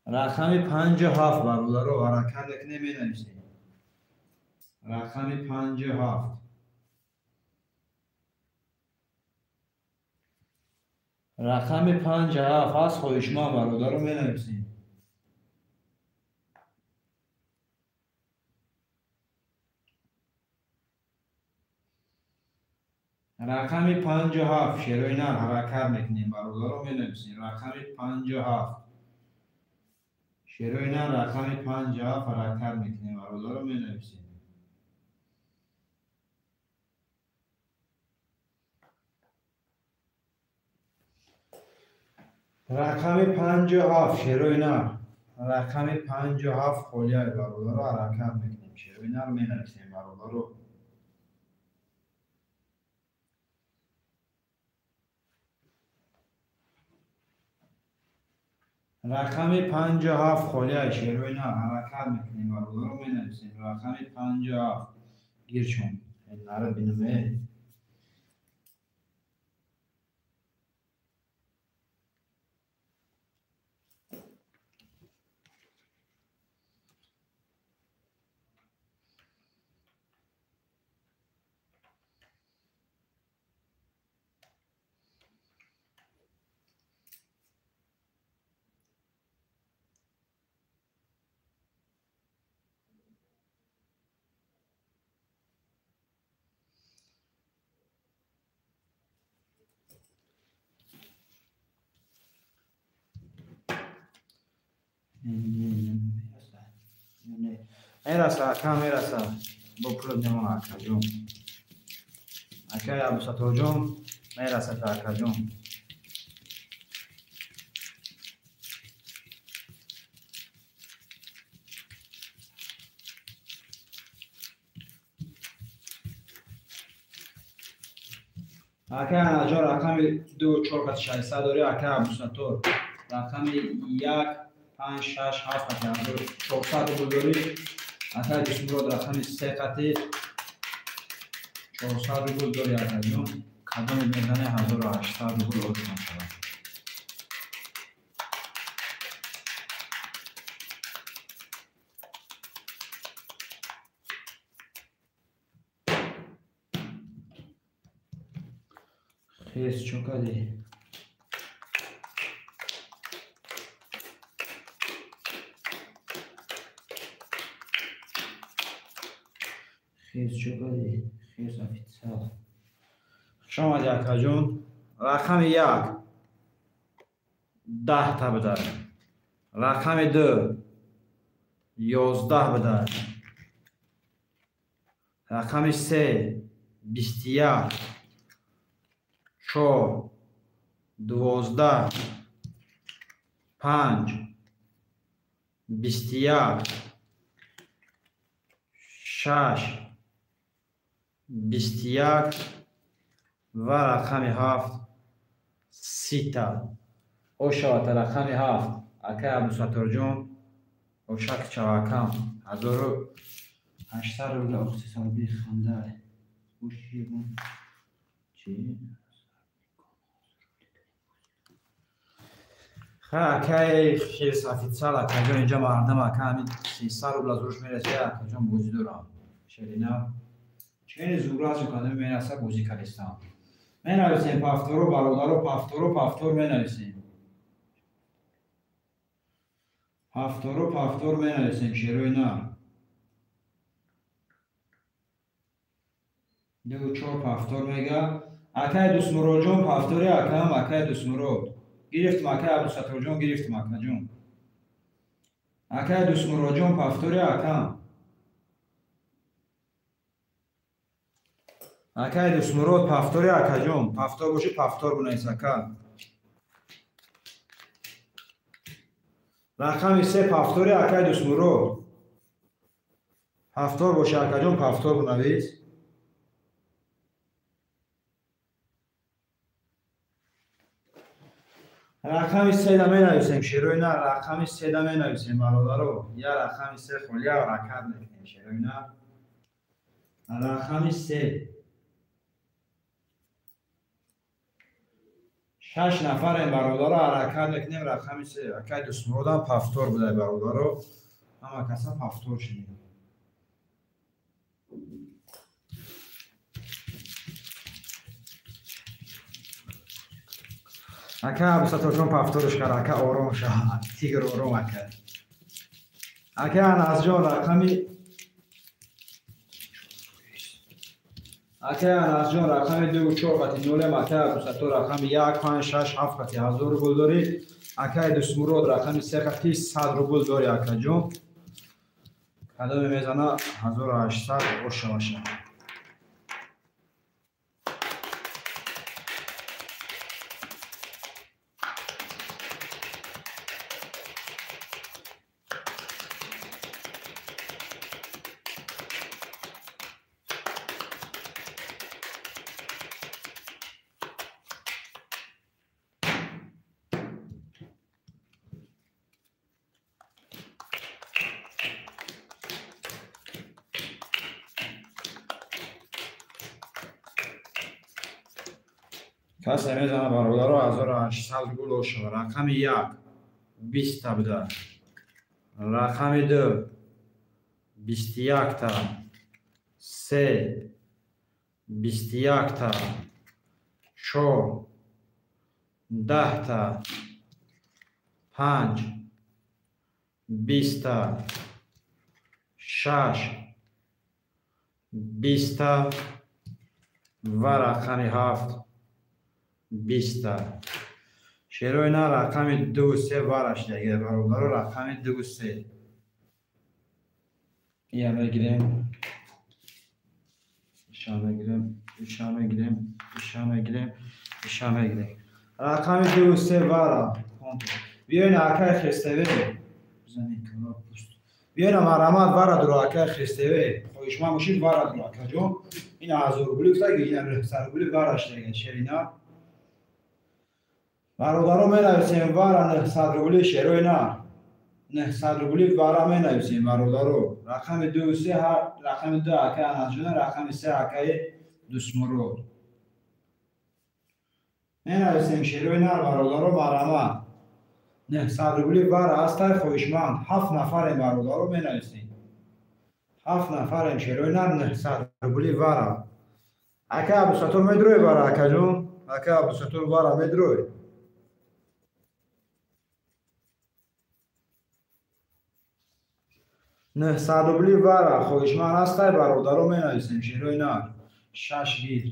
Speaker 1: Рақами 5 7 бародаро, ҳаракат мекунем, менависем. Рақами 5 7. Рақами 5 7 аз хоҳишманд бародаро, менависем. Рақами 5 7 шерои нар ҳаракат мекунем бародаро, менависем. Рақами 5 7 шерои нар, рақами 5 7 ҳаракат мекунем бародаро, менависем. Рақами 5 7 шерои нар, рақами 5 7 холия бародаро, ҳаракат мекунем, шерои нар менависем бародаро. Рақами 5 7 холия, шерои нар ҳаракат мекунем бародаро, менависем. Рақами 5 7 гирчон нара бинуме. Мераса, ака, мераса. Бо пулот мемона, акаҷон. Акаи Абдусатторҷон, мераса, акаҷон. Акаи Анаҷон, рақами 2 4 қати 600 дорӣ, акаи Абдусаттор. Рақами 1 5 6 7 қати 400 рубл дорӣ. Акаи Дусмурод, рақами 3 қати 400 рубл дорӣ, акаҷон. Кадоме мезане 1800 рубл ошон шавад. Хес чо кардӣ? Хес чо кардӣ? Хес офитсер. Хуш омадӣ, акаҷон. Рақами 1 10 та бидар. Рақами 2 11 бидар. Рақами 3 21 4 12 5 21, 6, 21 ва рақами 7 сита. Ошавата рақами 7. Акай Абдусатторҷон, ошак чавакам 1800 рубл. Ох, 300 рубли ханда. Ошибун. Чи? Ха, акай хес официал, акаҷон, инҷа мардам ака ҳамин 300 рубл аз рӯш мераса, акаҷон бозӣ дорам. Шерина. Чени зура аз кадом мераса бозӣ кардистам. Менависем пафторо, бародаро, пафторо, пафтор менависем. Пафторо, пафтор менависем, шерои нар. 2 4 пафтор мега. Акай Дусмуроджон пафтори акам, акай Дусмурод. Гирифтм акай Абдусатторҷон, гирифтм акаҷон. Акай Дусмуроджон пафтори акам. Акай Дусмурод пафтори акаҷон. Пафтор боши пафтор бунавис ака. Рақами 3 пафтори акай Дусмурод. Пафтор боши акаҷон, пафтор бунавис. Рақами 3 да менависем, шерои нар, рақами 3 да менависем, бародаро. Я рақами 3 холия ҳаракат мекунем, шерои нар. Рақами 3. 6 нафарем, бародаро, ҳаракат мекунем рақами 3. Акай Дусмуродам пафтор будай, бародаро. Ҳама каса пафтор шудем. Ака Абдусатторҷон пафторш кард, ака ором ша, тигр ором ака. Ака Анасҷон рақами Ака Анасҷон рақами 2 4 қати 0, ака Абдусаттор рақами 1 5 6 7 қати 1000 рубл дорӣ. Акаи Дусмурод рақами 3 қати 100 рубл дорӣ, акаҷон. Кадоме мезана 1800 ошаваша. Касе мезана бародаро 1800 рубл ошава. Рақами 1 20 та буда. Рақами 2 21 та. 3 21 та. 4 10 та. 5 20 та. 6 20 та ва рақами 7 20 та. Шерои на рақами 2 3 вараш дега, бародаро, рақами 2 3. Ия мегирем. Иша мегирем, иша мегирем, иша мегирем, иша мегирем. Рақами 2 3 вара. Биёин акай хестеве. Бизанед кала пуст. Биёин марамат вара дуро акай хестеве. Хоҳишманд бошид вара дуро акаҷон. Ин 1000 рубли гуфта, ин 900 рубли вараш дега, шерина. Бародаро менависем вара 900 рубли, шерои нар. 900 рубли вара менависем, бародаро. Рақами 2 3, рақами 2 акай Анасҷон, рақами 3 акай Дусмурод. Менависем шерои нар, бародаро, марама. 900 рубли вара ҳастай, хоҳишманд. 7 нафарем, бародаро, менависем. 7 нафарем, шерои нар, 900 рубли вара. Акай Абдусаттор медрои вара, акаҷон? Акай Абдусаттор вара медрои? 900 рубли вара хоҳишманд ҳастай, бародаро, менависем, шерои нар. 6 гир.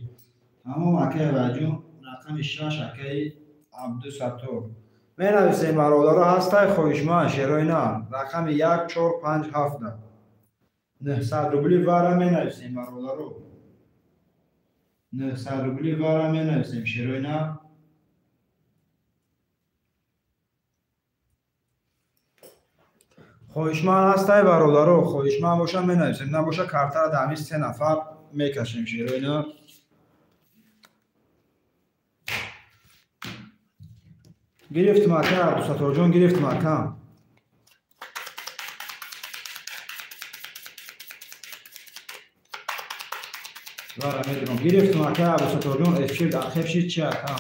Speaker 1: Тамом, акай Ваҷон, рақами 6 акаи Абдусаттор. Менависем, бародаро, ҳастай хоҳишманд, шерои нар. Рақами 1 4 5 7. 900 рубли вара менависем, бародаро. 900 рубли вара менависем, шерои нар. Хоҳишманд ҳастай бародаро, хоҳишманд боша менависем, набоша картара дар ҳамин се нафар мекашем шерои нар. Гирифтм ака, Абдусатторҷон, гирифтм ака. Вара медурам. Гирифтм ака, Абдусатторҷон, эфир ахеб шид чи ака?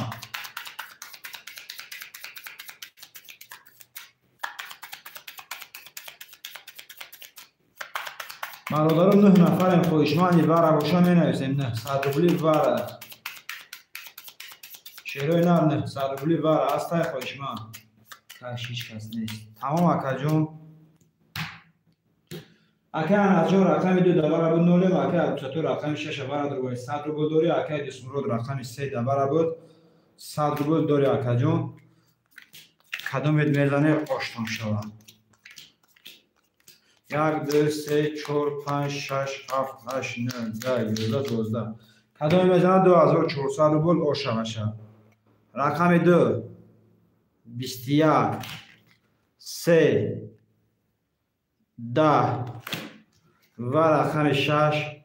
Speaker 1: Бародаро, 9 нафарем, хоҳишманди вара боша менависем. 900 рубли вара. Шерои нар 900 рубли вара ҳастай хоҳишманд. Каш ҳеҷ кас нест. Тамом акаҷон. Акай Анасҷон рақами 2 давара буд нолем, акай Абдусаттор рақами 6 вара дорӣ 100 рубл дорӣ, акай Дусмурод рақами 3 давара буд 100 рубл дорӣ акаҷон. Кадомет мезане оштон шава. 1, 2, 3, 4, 5, 6, 7, 8, 9, 10, 11, 12. Кадоме мезанад 2400 рубл ошаваша. Рақами 2, 21, 3, 10 ва рақами 6,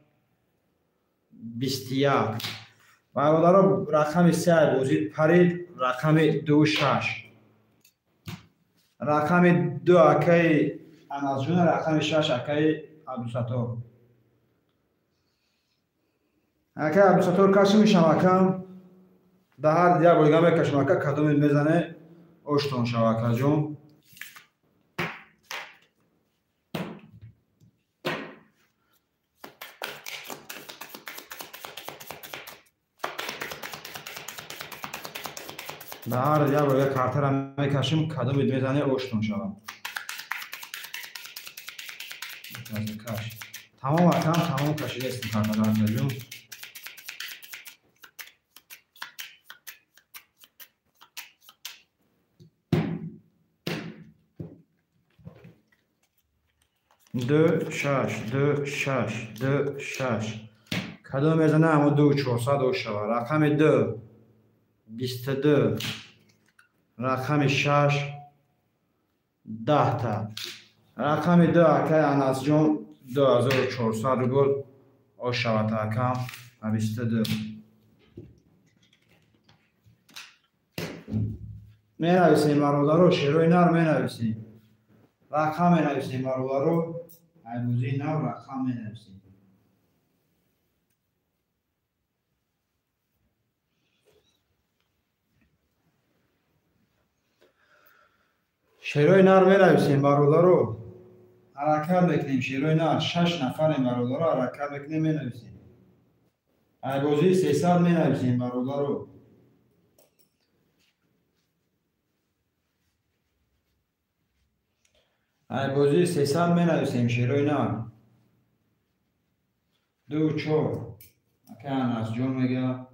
Speaker 1: 21. Бародаро, рақами 3 бозид парид, рақами 2, 6. Рақами 2 акаи Анасҷон, рақами 6 акаи Абдусаттор. Акаи Абдусаттор каши мешам акам. Дар ҳар як бор дига мекашам ака, кадоме мезане оштон шава акаҷон. Дар ҳар як бор дига картара мекашим, кадоме мезане оштон шава. Тамом акам, тамом кашидастем картара акаҷон. Ду, шаш, ду, шаш, ду, шаш. Кадом мезана ҳамо 2400 ошава. Рақами 2, 22, рақами 6, 10 та. Рақами 2 акай Анасҷон 2400 рубл ошавад акам, 22. Менависем бародаро, шерои нар менависем. Рақам менависем бародаро, айбозии нав рақам менависем. Шерои нар менависем бародаро. Ҳаракат мекунем шерои нар. 6 нафарем бародаро, ҳаракат мекунем менависем. Айбозии 300 менависем бародаро. Айбозии 300 менависем шерои нар. 2, 4. Ака Анасҷон мега.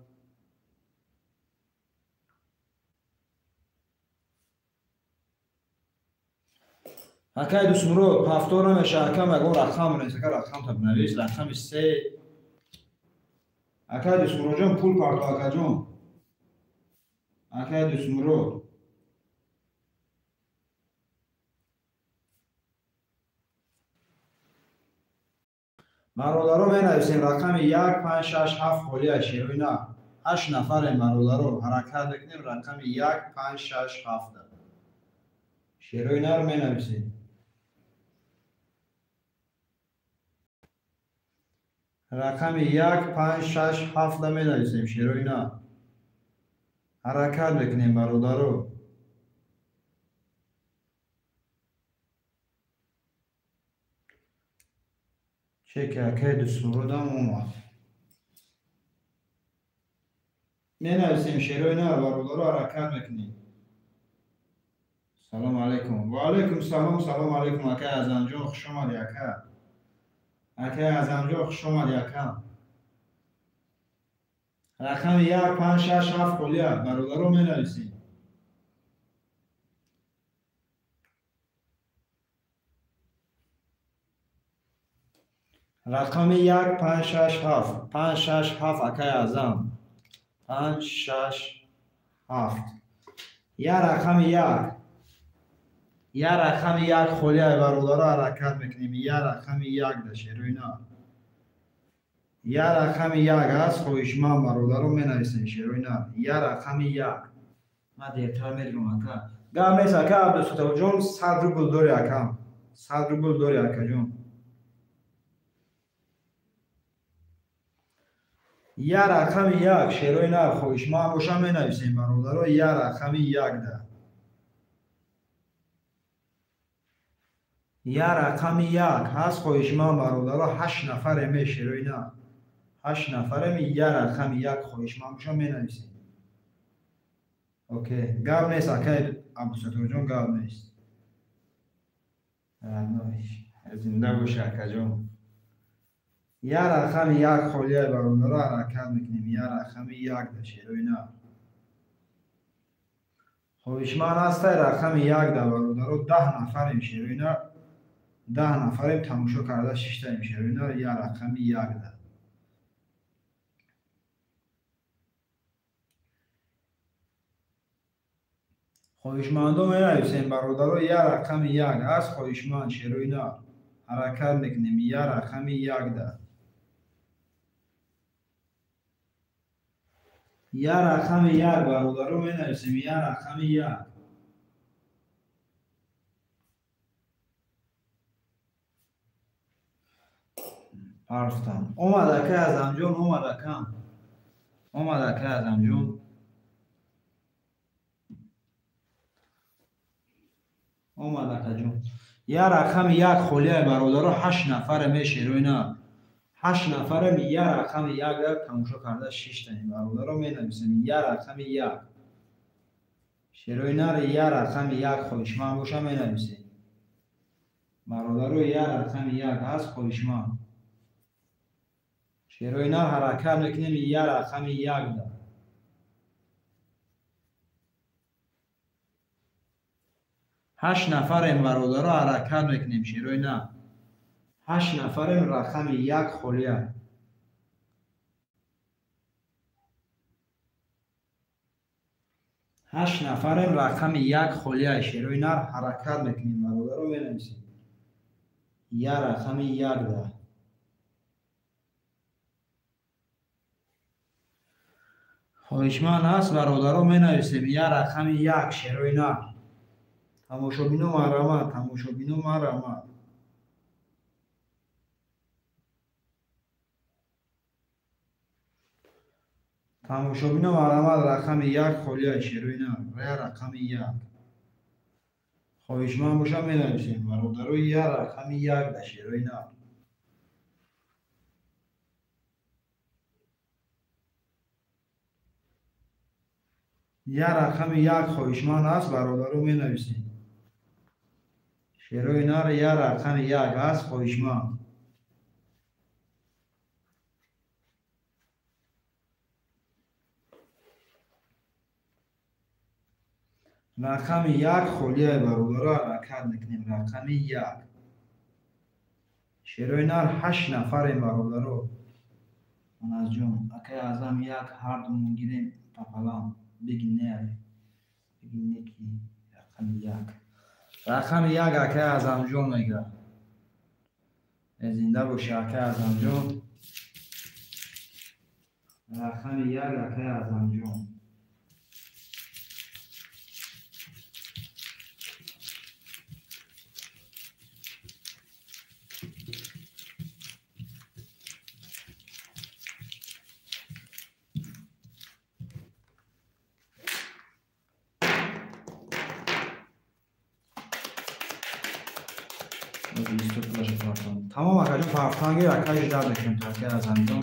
Speaker 1: Акай Дусмурод, повтор намеша, акам ягон рақам бинавис, ака рақам та бинавис, рақами 3. Акай Дусмуродҷон, пул парто акаҷон. Акай Дусмурод. Бародаро менависем рақами 1, 5, 6, 7 холия шерои нар. 8 нафарем бародаро, ҳаракат мекунем рақами 1, 5, 6, 7. Шерои нар менависем. Рақами 1, 5, 6, 7 менависем шерои нар. Ҳаракат мекунем бародаро. Чеки акаи Дусмуродам омад. Менависем шерои нар бародаро, ҳаракат мекунем. Салом алейкум. Ва алейкум салом, салом алейкум акаи Азамҷон, хуш омадӣ ака. Акаи Азамҷон, хуш омадӣ ака. Рақами 1, 5, 6, 7 холия бародаро менависем. Рақами 1, 5, 6, 7. 5, 6, 7 акаи Азам. 5, 6, 7. Я рақами 1. Я рақами як холия бародаро ҳаракат мекунем. Я рақами як да шерои нар. Я рақами як ҳаст хоҳишманд бародаро менависем шерои нар. Я рақами як. Ман дертар меравам ака. Гап нест ака Абдусатторҷон, 100 рубл дори акам. 100 рубл дори акаҷон. Я рақами як шерои нар хоҳишманд боша менависем бародаро. Я рақами як да. Я рақами як ҳаст хоҳишманд бародаро. 8 нафарем шерои нар. 8 нафарем. Я рақами як хоҳишманд боша менависем. Окей, гап нест акай Абдусатторҷон, гап нест. Зинда боша акаҷон. Я рақами як холия бародаро ҳаракат мекунем. Я рақами як да шерои нар. Хоҳишманд ҳастай рақами як да бародаро. 10 нафарем шерои нар. 10 нафарем тамошо карда шиштаем шерои нар. Я рақами як да. Хоҳишмандо менависем бародаро. Я рақами як ҳаст хоҳишманд шерои нар. Ҳаракат мекунем. Я рақами як да. Я рақами як бародаро менависем. Я рақами як. Парфтам. Омад акай Азамҷон, омад акам. Омад акай Азамҷон. Омад акаҷон. Я рақами як холия бародаро. 8 нафарем шерои нар. 8 нафарем. Я рақами як тамошо карда шиштаем бародаро менависем. Я рақами як. Шерои нар. Я рақами як хоҳишманд боша менависем. Бародаро я рақами як ҳаст хоҳишманд. Шерои нар ҳаракат мекунем. Я рақами як да. 8 нафарем бародаро ҳаракат мекунем шерои нар. 8 нафарем. Рақами як холия. 8 нафарем. Рақами як холия шерои нар ҳаракат мекунем бародаро менависем. Я рақами як да. Хоҳишманд ҳаст бародаро менависем. Я рақами як шерои нар. Тамошобино марҳамат, тамошобино марҳамат. Тамошобино марҳамат. Рақами як холия шерои нар. Я рақами як. Хоҳишманд боша менависем бародаро. Я рақами як да шерои нар. Я рақами як хоҳишманд ҳаст бародаро менависем. Шерои нар. Я рақами як ҳаст хоҳишманд. Рақами як холия бародаро ҳаракат мекунем. Рақами як. Шерои нар. 8 нафарем бародаро. Маназҷон, акай Азам як ҳардумон гирем папалам. Бигин не, бигин не ки рақами як. Рақами як акай Азамҷон мега. Зинда боши акай Азамҷон. Рақами як акай Азамҷон. Тамом акаҷон, парфтанги акай ждат мекунем акай Азамҷон.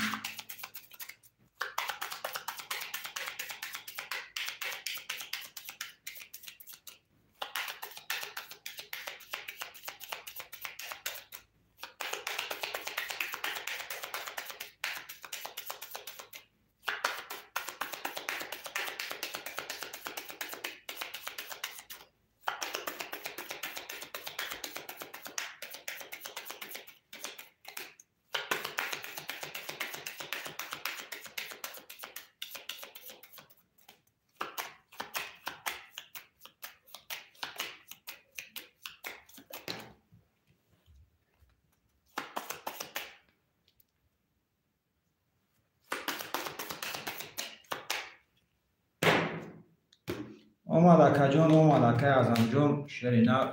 Speaker 1: Омад акаҷон, омад акай Аъзамҷон, шери нар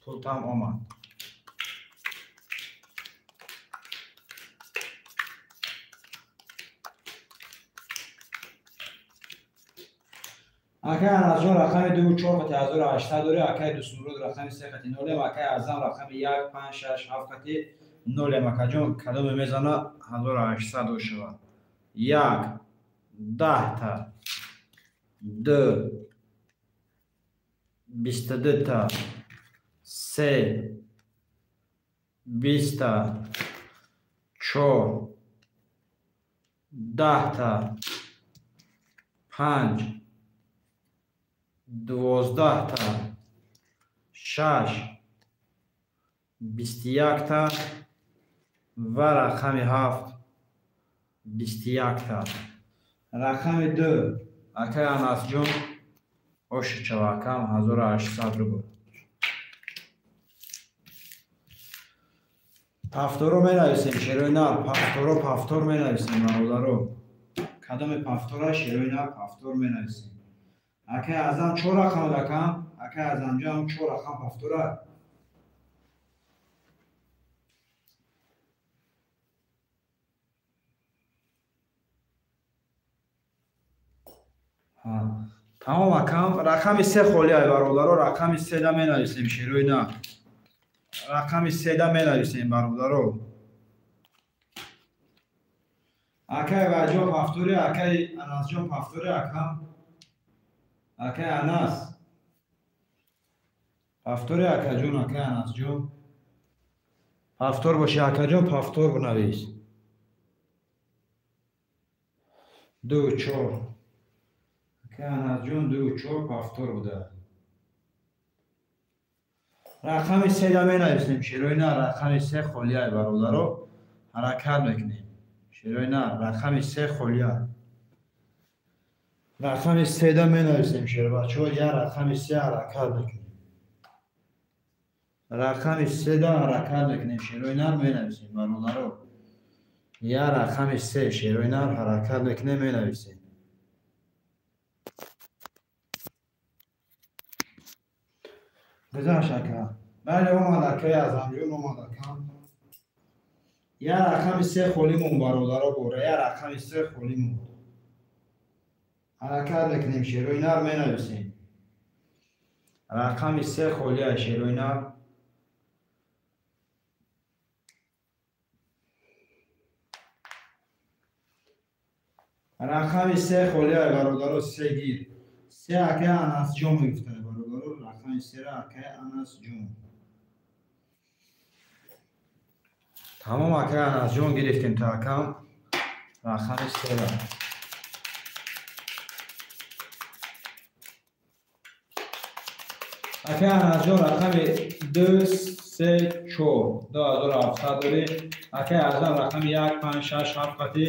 Speaker 1: пултам омад. Акай Анасҷон рақами 2 4 қати 1800 дорӣ, акай Дӯстмурод рақами 3 қати 0, акай Аъзам рақами 1 5 6 7 қати 0. Акаҷон, кадоме мезана 1800 дошавад? 1 10 та, 2 22 та, 3 20 та, 4 10 та, 5 12 та, 6 21 та ва рақами 7 21 та. Рақами 2, акай Анасҷон, оши чавакам 1800 рубл. Повторо менависем, шерои нар, повторо, повтор менависем, бародаро. Кадоме повтора, шерои нар, повтор менависем. Акай Аъзам чор рақам акам, акай Аъзамҷон чор рақам повтора. Тамом акам, рақами 3 холӣ ай, бародаро, рақами 3 да менависем, шерои нар. Рақами 3 да менависем, бародаро. Акай Ваҷон повтори, акай Анасҷон повтори, акам. Акай Анас. Повтори, акаҷон, акай Анасҷон. Повтор боши, акаҷон, повтор бинавис. 2 4. Акай Анасҷон 2 4 повтор буда. Рақами 3 да менависем, шерои нар, рақами 3 холӣ ай, бародаро, ҳаракат мекунем. Шерои нар, рақами 3 холӣ ай. Рақами 3 да менависем, шербачаҳо, я рақами 3 ҳаракат мекунем. Рақами 3 да ҳаракат мекунем, шерои нар менависем, бародаро. Я рақами 3, шерои нар, ҳаракат мекунем, менависем. Гузашт, ака. Бале, омад, акаи Аъзамҷон, омад, акам. Я рақами 3 холӣ монд, бародаро, бора, я рақами 3 холӣ монд. Ҳаракат мекунем, шерои нар, менависем. Рақами 3 холӣ ай, шерои нар. Рақами 3 холӣ ай, бародаро, 3 гир. 3 акаи Анасҷон мегуфта, бародаро, рақами 3 ра акаи Анасҷон. Тамом, акаи Анасҷон, гирифтем то акам рақами 3 ра. Акаи Анасҷон рақами 2 3 4 2700 дорӣ. Акаи Аъзам рақами 1 5 6 7 қати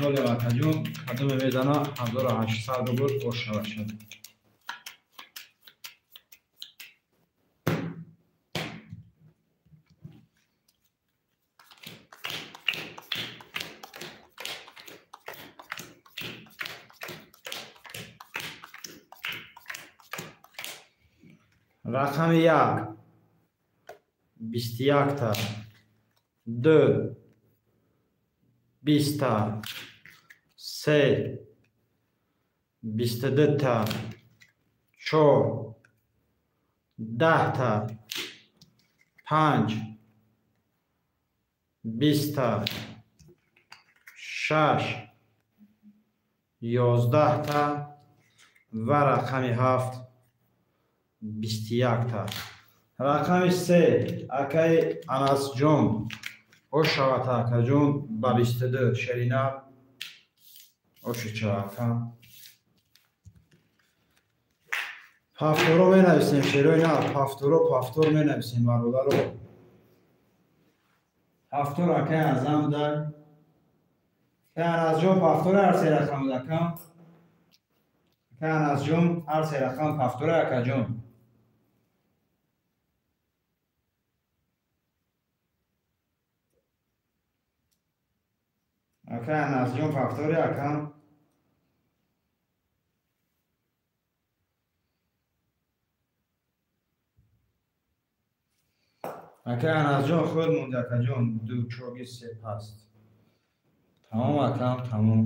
Speaker 1: 0. Акаҷон, кадоме мезана 1800 рубл бошавашад. Рақами 1 21 та, 2 20 та, 3 22 та, 4 10 та, 5 20 та, 6 11 та ва рақами 7 21 та. Рақами 3, акаи Анасҷон, ошавата, акаҷон, ба 22, шерина ошича, ака. Повторо менависем, шерои нар, повторо, повтор менависем, бародаро. Повтор акаи Аъзам будай. Акаи Анасҷон повтора ҳар се рақам буд, ака. Акаи Анасҷон ҳар се рақам повтора, акаҷон. Акаи Анасҷон повтори, акам. Ака Анасҷон худ монди, акаҷон, ду чоги се паст. Тамом акам, тамом.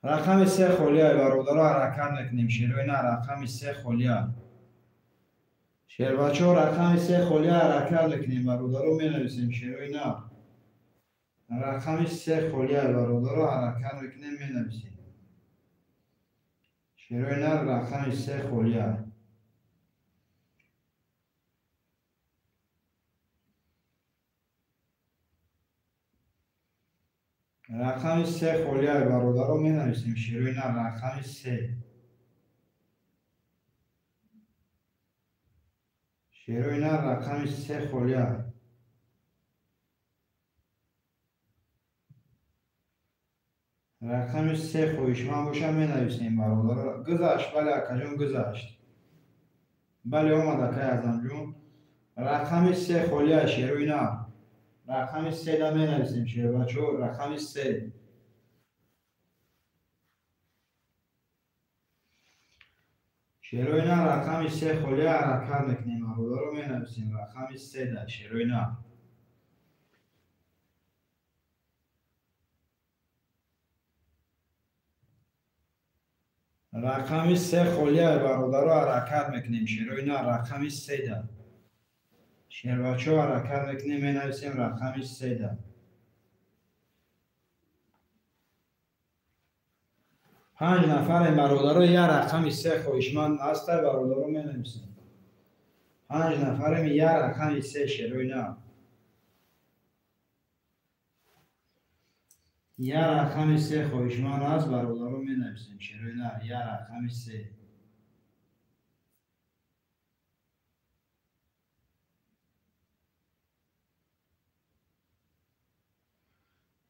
Speaker 1: Рақами се холия, бародаро, ҳаракат мекунем. Шерои на, рақами се холия. Шербачо, рақами се холия, ҳаракат мекунем, бародаро, менависем. Шерои на, рақами се холия, бародаро, ҳаракат мекунем, менависем. Шерои на, рақами се холия. Рақами се холия, бародаро, менависем. Шерои на, рақами се. Шерои на, рақами се холия. Рақами се хоҳишманд боша, менависем, бародаро. Гузашт, бале, акаҷон, гузашт. Бале, омад, акай Азамҷон. Рақами се холия, шерои на. Рақами се да менависем, шербачо, рақами се. Шерои на, рақами се холия, ҳаракат мекунем, бародаро, менависем. Рақами се да, шерои на. Рақами се холия, бародаро, ҳаракат мекунем. Шерои на, рақами се да. Шербачо, ҳаракат мекунем, менависем рақами се да. Панҷ нафарем, бародаро, як рақами се хоҳишманд ҳаста, бародаро, менависем. Панҷ нафарем, як рақами се, шерои на. Як рақами се хоҳишманд аст, бародаро, менависем. Шерои на, як рақами се.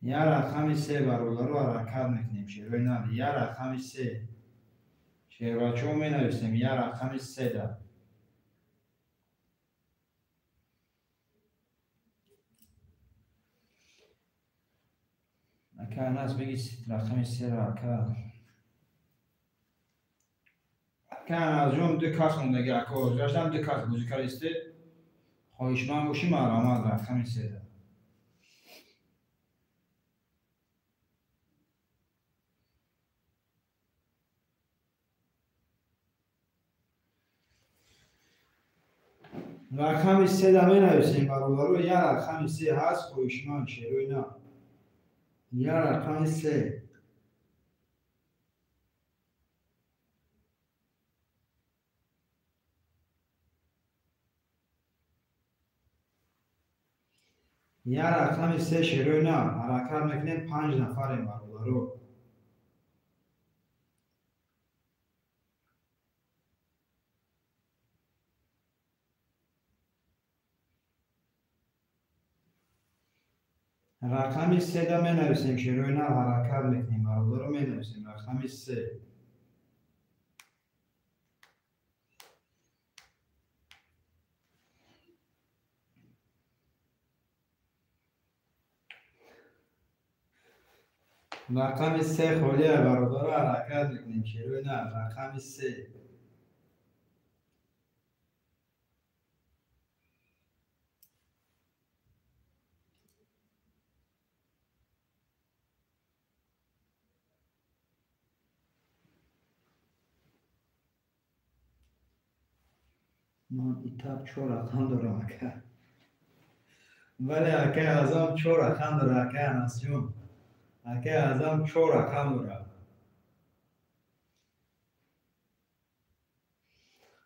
Speaker 1: Як рақами се, бародаро, ҳаракат мекунем. Шерои на, як рақами се. Шербачо, менависем, як рақами се да. Ака Анас, беги рақами серо, ака. Ака Анасҷон, ду кас мондаги, ака, гаштам ду кас бозӣ кардисте. Хоҳишманд бошӣ, марҳамат, рақами се да. Рақами се да менависем, бародаро, як рақами се ҳаст, хоҳишманд, шерои на. Як рақами се. Як рақами се, шерои на. Ҳаракат мекунем, панҷ нафарем, бародаро. Рақами се да менависем, шерои на, ҳаракат мекунем, бародаро, менависем. Рақами се. Рақами се холия, бародаро, ҳаракат мекунем, шерои на, рақами се. Ман итаб чор рақам дорам, ака. Бале, акай Азам чор рақам дорад, акай Анасҷон. Акай Азам чор рақам дорад.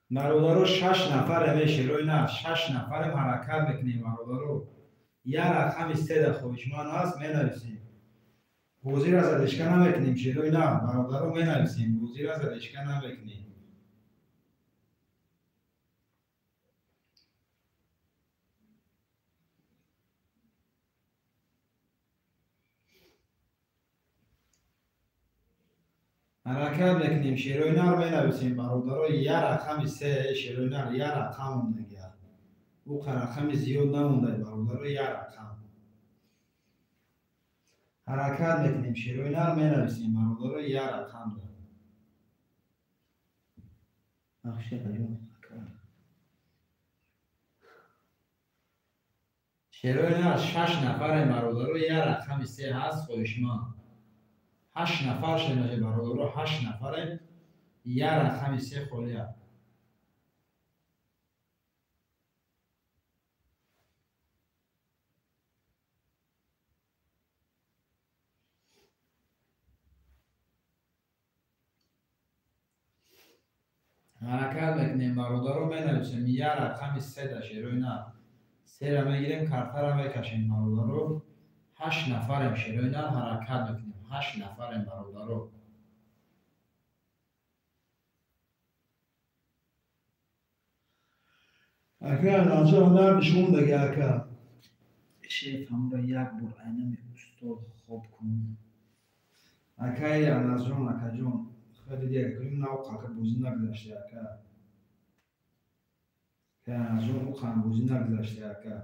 Speaker 1: Бародаро, шаш нафарем, шерои на, шаш нафарем, ҳаракат мекунем, бародаро. Як рақами се да хоҳишманд аст, менависем. Бозиро задешка намекунем, шерои на, бародаро, менависем. Бозиро задешка намекунем. Ҳаракат мекунем, шерои нар менависем, бародаро, як рақами се, шерои нар, як рақам мондагиа. Ӯ рақами зиёд намонда, бародаро, як рақам. Ҳаракат мекунем, шерои нар менависем, бародаро, як рақам. Шерои нар 6 нафарем бародаро, як рақами се ҳаст хоҳишманд. 8 нафар шудем бародаро, 8 нафарем, як рақами се холия. Ҳаракат мекунем бародаро, менависем як рақами се да шерои нар. Сера мегирем, картара мекашем бародаро. 8 нафарем шерои нар, ҳаракат мекунем. 8 нафарем бародаро.
Speaker 2: Ака наҷо нардиш мондаги ака.
Speaker 1: Шеф ҳамро як бор айнами устод хоб кун.
Speaker 2: Акаи Анасҷон, акаҷон, хеле дига кунем нав қака бозӣ нагузаште ака. Акаи Анасҷон, ӯ қан бозӣ нагузаште ака.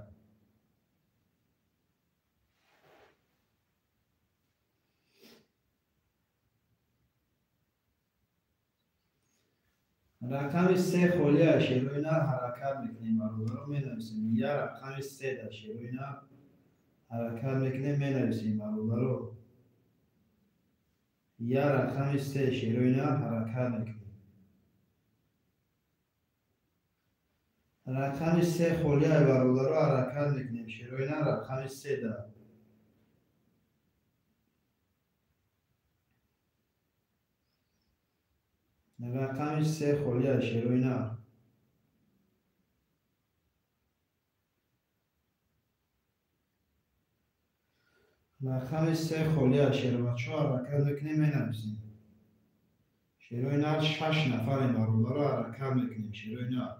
Speaker 2: Рақами се холия шерои нар, ҳаракат мекунем бародаро, менависем. Я рақами се да шерои нар ҳаракат мекунем, менависем бародаро. Я рақами се шерои нар ҳаракат мекунем. Рақами се холия бародаро, ҳаракат мекунем. Шерои нар рақами се да. Рақами се холия шерои нар. Рақами се холия шеробачо ҳаракат мекунем, менависем. Шерои нар 6 нафарем бародаро, ҳаракат мекунем. Шерои нар.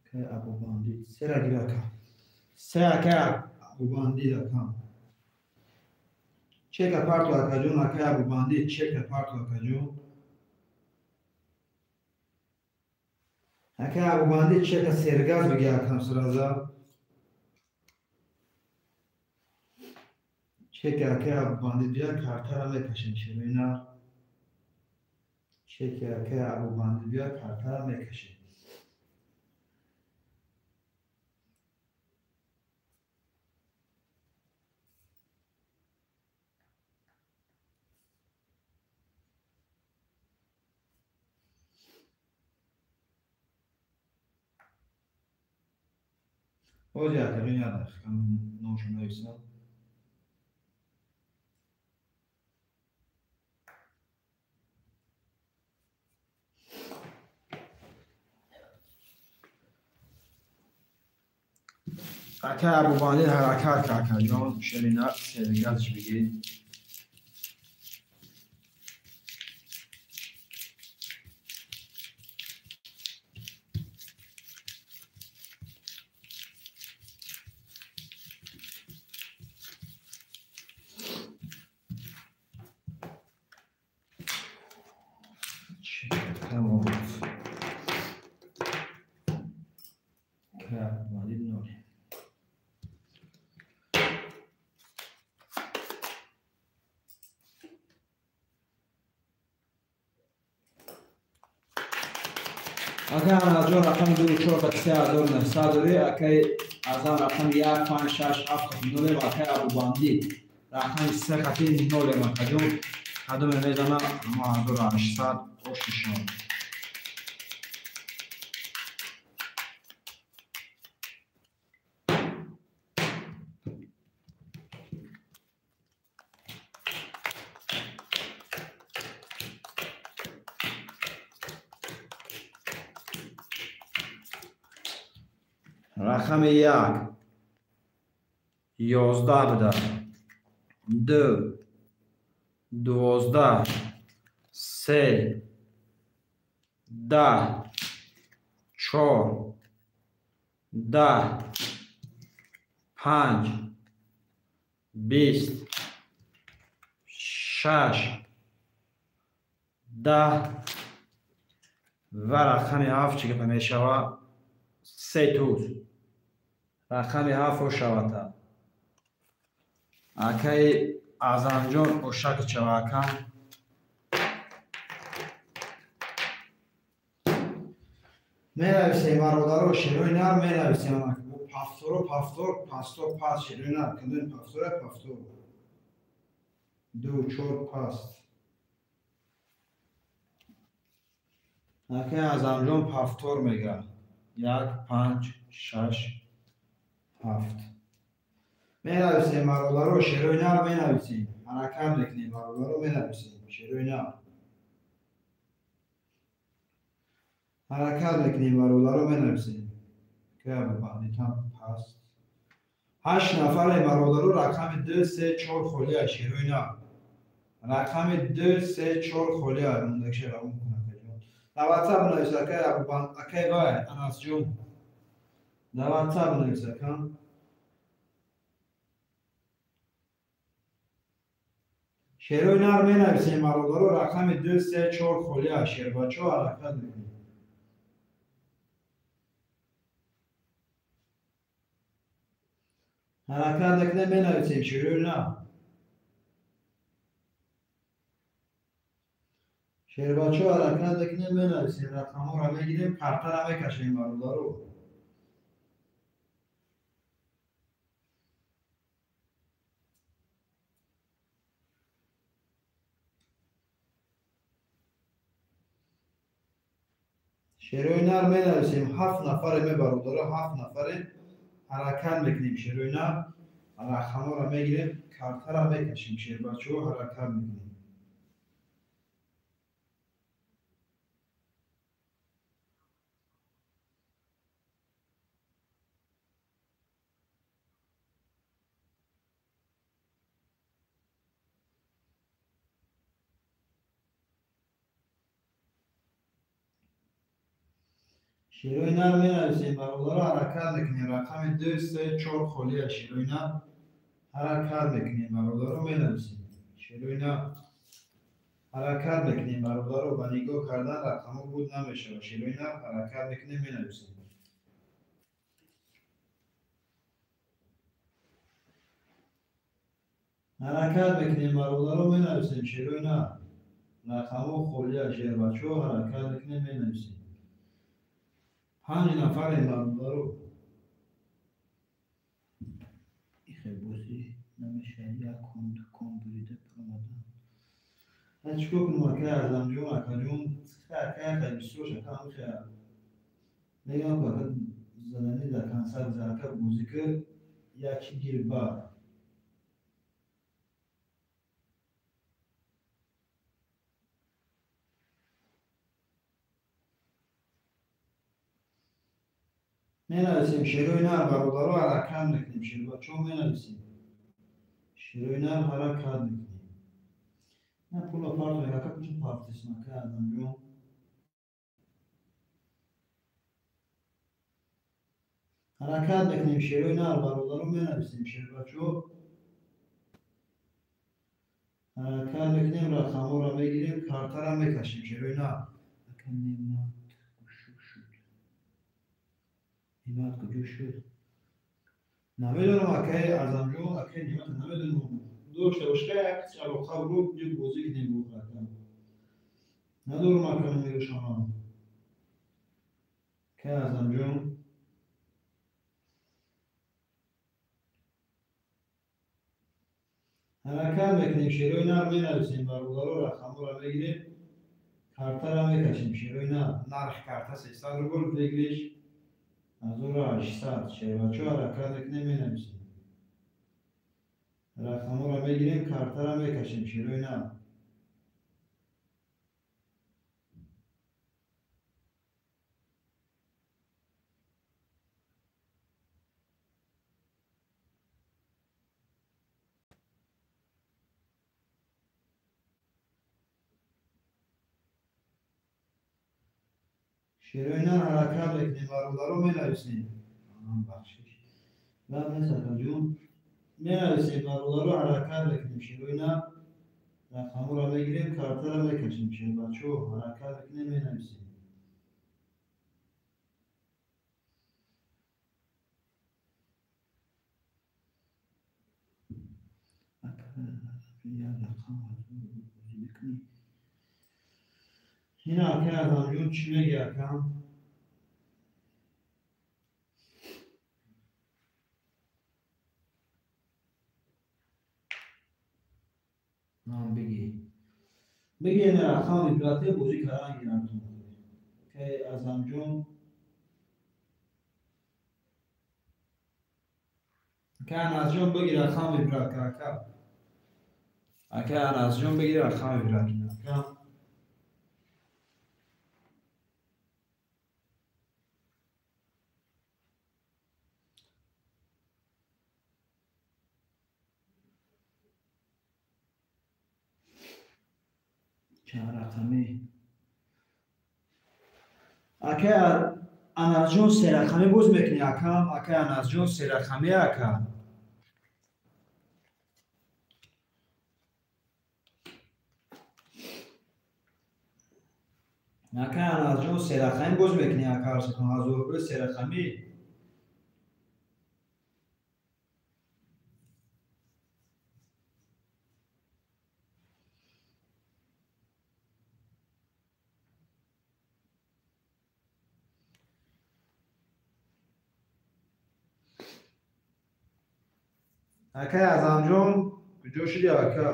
Speaker 2: Акаи Абубандид. Сера гир ака. Се акаи Абубандид ака. Чека парту акаҷон, акаи Абубандид, чека парту акаҷон. Акаи Абубандид чека сергаз биги акам сраза. Чека акаи Абубандид бия, картара мекашем шерои нар. Чека акаи Абубандид бия, картара мекашем. Ози акаҷон як дақиқа номшо нависам. Акаи Абубандид ҳаракат ка акаҷон, шери нар сергазш бигир. Акаи Анаҷон рақами 2 4 3900 дорӣ, акаи Азам рақами 1 5 6 7 хати нолем, акаи Абубандид рақами 3 хати нолем акаҷон. Кадоме мезана ҳама 1800 ошишон. Рақами 1 11 буда, 2 12 3 10 4 10 5 20 6 10 ва рақами 7 чӣ гапа мешавад? 3 туз. Рақами 7 ошавата. Акаи Азамҷон ошаки чава ака.
Speaker 1: Менависем бародаро, шерои нар менависем. Пафторо пафтор, пасто паст, шерои нар. Кандон пафтора пафтор. 2 4 паст. Акай Азамҷон пафтор мега. 1 5 6 7. Менависем бародаро, шерои нар менависем. Ҳаракат мекунем бародаро, менависем шерои нар. Ҳаракат мекунем бародаро, менависем. Кабандитам паст. 8 нафаре бародаро, рақами 2 3 4 холия шерои нар. Рақами 2 3 4 холия мондагиша равон кун акаҷон. Дар WhatsApp навис акай Абубанд, акай вай Анасҷон. Дар WhatsApp навис ака. Шерои нар менависем бародаро, рақами 2 3 4 холия шербачо ҳаракат мекунем. Ҳаракат мекунем, менависем шерои нар. Шербачо ҳаракат мекунем, менависем, рақамҳоро мегирем, картаро мекашем бародаро. Шерои нар менависем, 7 нафаре мебародаро, 7 нафаре ҳаракат мекунем шерои нар, рақамҳоро мегирем, картаро мекашем, шербачо ҳаракат мекунем. Шерои нар менависем бародаро, ҳаракат мекунем. Рақами 2 3 4 холия шерои нар ҳаракат мекунем бародаро, менависем. Шерои нар ҳаракат мекунем бародаро, ба нигоҳ кардан рақамҳо буд намешавад. Шерои нар ҳаракат мекунем, менависем. Ҳаракат мекунем бародаро, менависем. Шерои нар рақамҳо холия шербачо ҳаракат мекунем, менависем. 5 нафарем бародаро. Ихе бозӣ намешавад, як кон бурида пуромадан. Чикор кунам акай Азамҷон, акаҷон, акай хай бисёр шака ҳамихе мегам ку ака задани дар консерт ака бозӣ ки як чи гир бар. Менависем шерои нар бародаро, ҳаракат мекунем. Шербачо менависем. Шерои нар ҳаракат мекунем. На пула парто, ака куҷо партисм ака Азамҷон? Ҳаракат мекунем шерои нар бародаро, менависем. Шербачо ҳаракат мекунем, рақамҳоро мегирем, картаро мекашем шерои нар. Ака Немат куҷо шуд? Немат куҷо шуд? Намедонам акай Азамҷон, акай Немат намедонам. Дошта бошка як алоқа буд, ё бозӣ кунем бо ака. Надорам ака номерашонам. Акай Азамҷон. Ҳаракат мекунем, шерои нар менависем бародаро, рақамҳоро мегирем, картаро мекашем шерои нар. Нархи карта 300 рубл, выигрыш 1800. Шербачо ҳаракат мекунем, менависем. Рақамҳоро мегирем, картаро мекашем шерои нар. Шерои нар ҳаракат мекунем бародаро, менависем. Бахшиш. Баъд нест акаҷон. Менависем бародаро, ҳаракат мекунем. Шерои нар рақамҳоро мегирем, картаро мекашем. Шербачо ҳаракат мекунем, менависем. Як рақам бозӣ мекунем. Ина акай Азамҷон чӣ мегӯяд акам?
Speaker 2: Нам бигӣ. Бигӣ ин рақам вибратия бозӣ кардан гирам. Акай Азамҷон. Акай Анасҷон бигир рақам вибрат ка ака. Акай Анасҷон бигир рақам вибрат ка. Чанд рақамӣ? Акай Анасҷон се рақамӣ боз мекунӣ акам? Акай Анасҷон се рақамӣ ака. Акай Анасҷон се рақамӣ боз мекунӣ ака? 1000 рубл се рақамӣ. Акай Азамҷон куҷо шуди ака?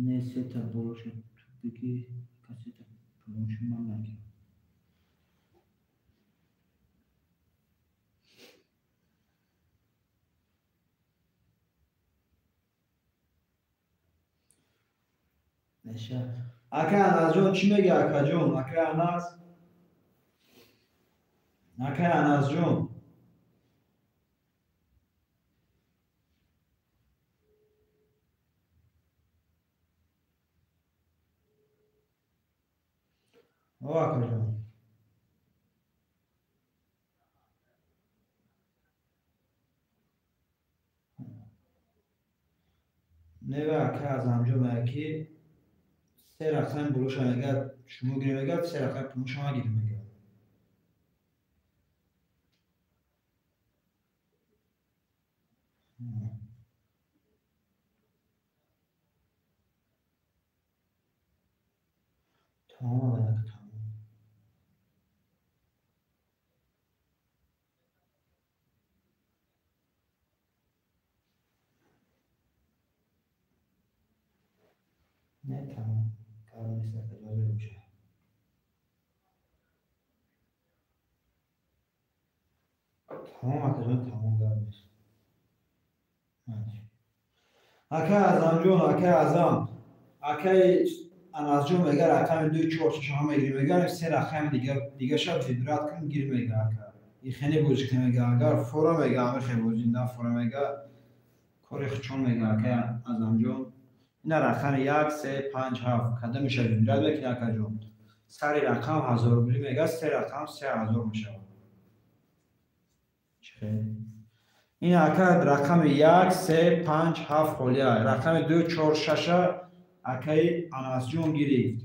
Speaker 2: Не сета болоша ту бигӣ касета пулоншо ман нагирам. Неша. Акай Анасҷон чӣ мегӯ акаҷон? Акай Анас? Акай Анасҷон? О, акаҷон. Нева акай Азамҷон мегӯяд ки се рақами болоша мегӯяд шумо гирем мегӯяд, се рақами пулоша ман гирем мегӯяд. Тамом ака тамом. Не тамом. Кар нест ака ҷавоб мешавад. Тамом акаҷон тамом гап нест. Акай Азамҷон, акай Азам, акай Анасҷон мегӯяд рақами 2, 4, 6 ҳама гирем мегӯяд, се рақами дигаша вибрат кун гир мегӯяд ака. Ихеле бозӣ кун мегӯяд, агар фора мегӯяд ҳамихел бозӣ на фора мегӯяд, кори хучон мегӯяд акай Азамҷон. Ина рақами 1, 3, 5, 7 кадомиша вибрат мекунӣ акаҷон? Сари рақам 1000 рубли мегӯяд, се рақам 3000 мешавад. Чӣ хел? Ин ака рақами 1, 3, 5, 7 холия. Рақами 2, 4, 6 акаи Анасҷон гирифт.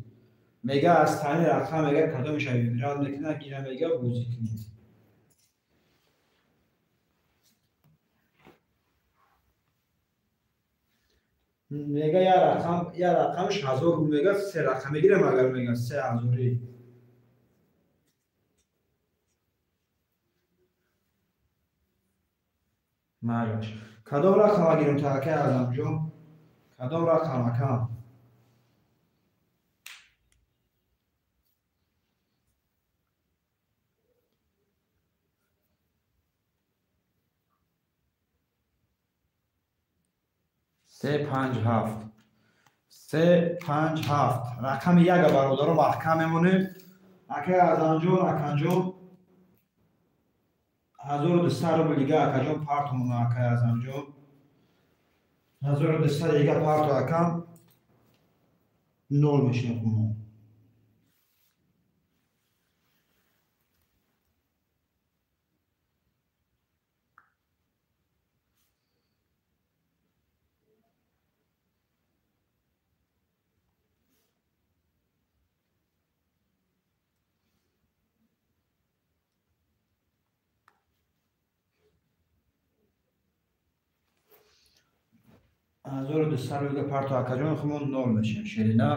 Speaker 2: Мега аз тани рақам мега кадомиша вибрат мекунад, гира мега бозӣ кунед. Мега я рақам, я рақамш 1000 рубл мега, се рақам мегирам агар мега 3000. Магаш. Кадом рақама гирем та акаи Азамҷон? Кадом рақам акам? Се панҷ ҳафт. Се панҷ ҳафт. Рақами яга бародаро маҳкам мемонем. Акаи Азамҷон, акаҷон 1200 рубл дига акаҷон партомона акаи Азамҷон. 1200 дига парто акам нол мешинем хумо.
Speaker 1: 1200 рубл парто акаҷон, хумон нол мешем шерина.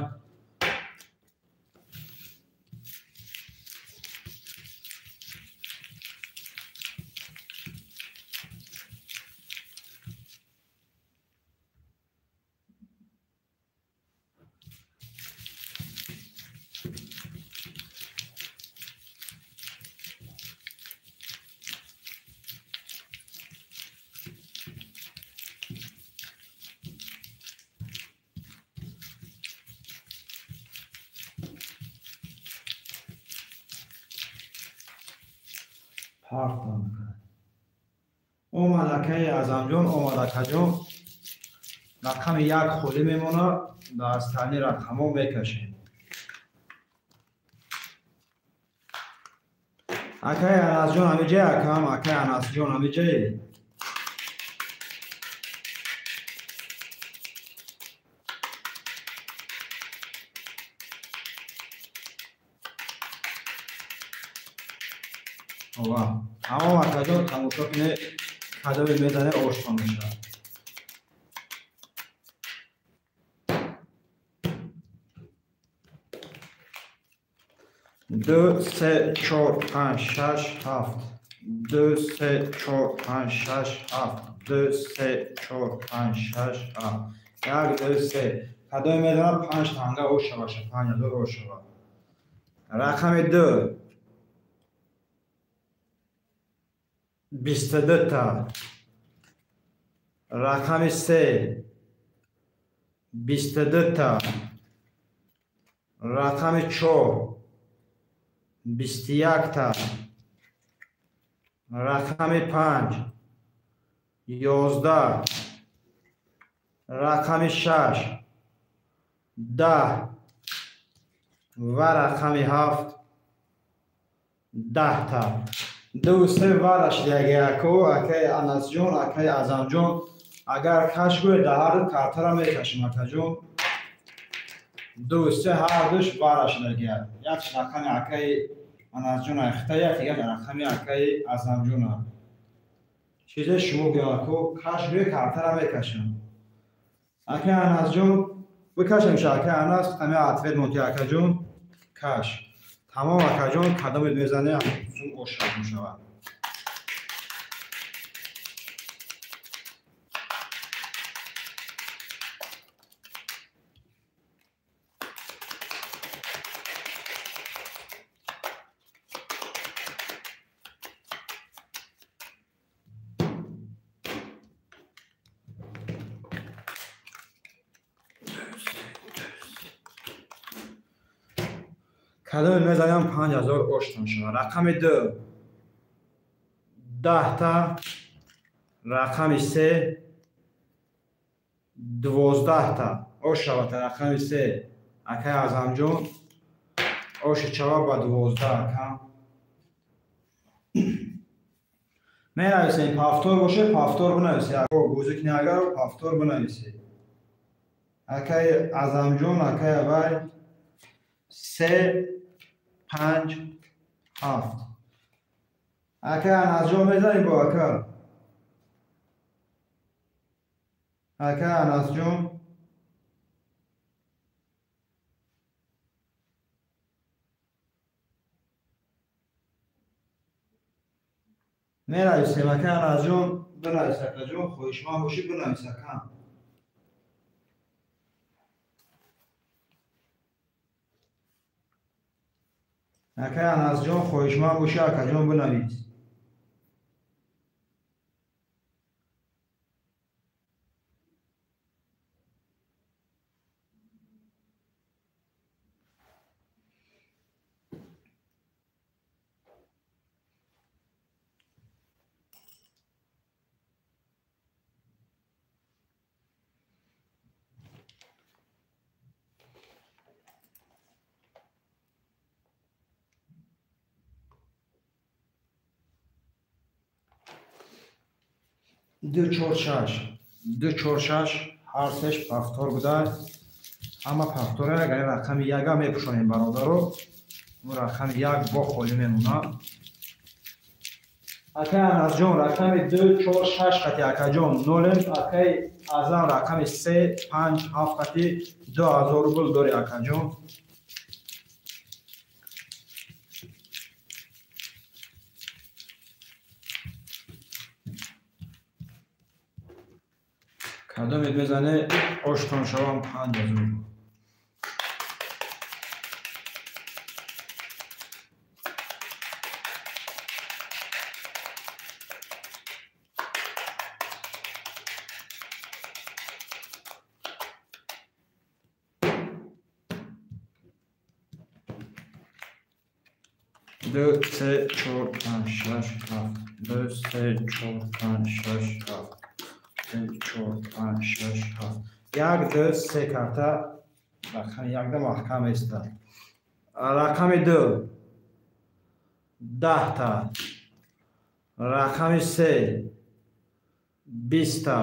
Speaker 1: Омад акаи Азамҷон, омад акаҷон. Рақами як холӣ мемонад, дар стани рақамҳо мекашем. Акаи Анасҷон ҳамиҷае акам, акаи Анасҷон ҳамиҷае. Ова, тамом акаҷон, тамошо кунед, кадоме мезане ошно мешавад. Ду, се, чор, панҷ, шаш, ҳафт. Ду, се, чор, панҷ, шаш, ҳафт. Ду, се, чор, панҷ, шаш, ҳафт. Як, ду, се. Кадоме мезанад панҷ танга ош шаваша, 5000 ош шавад. Рақами ду. 22 та. Рақами се. 22 та. Рақами чор. 21 та. Рақами панҷ. 11. Рақами шаш. 10. Ва рақами ҳафт. 10 та. Ду се вараш яку акаи Анасҷон, акаи Азамҷон. Агар каш гӯед, дар ҳарду картара мекашем акаҷон. Ду се ҳардуш вараш дагият. Як рақами акаи Анасҷон айхта, як дигар рақами акаи Азамҷона. Чизе шумо гӯед аку, каш гӯед, картара мекашем. Акаи Анасҷон бикашемша, акаи Анас ҳами ответ монти акаҷон, каш. Тамом акаҷон, кадомет мезане, сум ошраб мешавад. Кадоме мезанам 5000 оштон шавад. Рақами ду 10 та, рақами се 12 та. Ош шавад рақами се. Акаи Азамҷон оши чава ба 12 ака. Менависем пафтор боше, пафтор бинависе. Бозӣ кунӣ агар пафтор бинависе. Акаи Азамҷон, акаи Авай 3, 5, 7. Акаи Анасҷон мезанӣ бо ака? Акаи Анасҷон менависем. Акаи Анасҷон бинавис, акаҷон, хоҳишманд бошӣ бинавис ака. Акаи Анасҷон хоҳишманд бошӣ, акаҷон бинавис. Ду чор шаш, ду чор шаш, ҳар сеш пафтор буда. Ҳама пафтора агар рақами яга мепӯшонем бародаро, он рақами як бо холӣ мемонад.
Speaker 2: Акай Анасҷон рақами 2 4 6 қати акаҷон нолем. Акай Азам рақами 3 5 7 қати 2000 рубл дори акаҷон. Кадомед мезане оштон шавам 5000 рубл. Ду, се, чор, панҷ, шаш, ҳафт. Ду, се, чор, панҷ, шаш, ҳафт. Се, чор, панҷ, шаш, ҳафт. Як, ду, се карта рақами якда маҳкам эста. Рақами ду 10та. Рақами се 20та.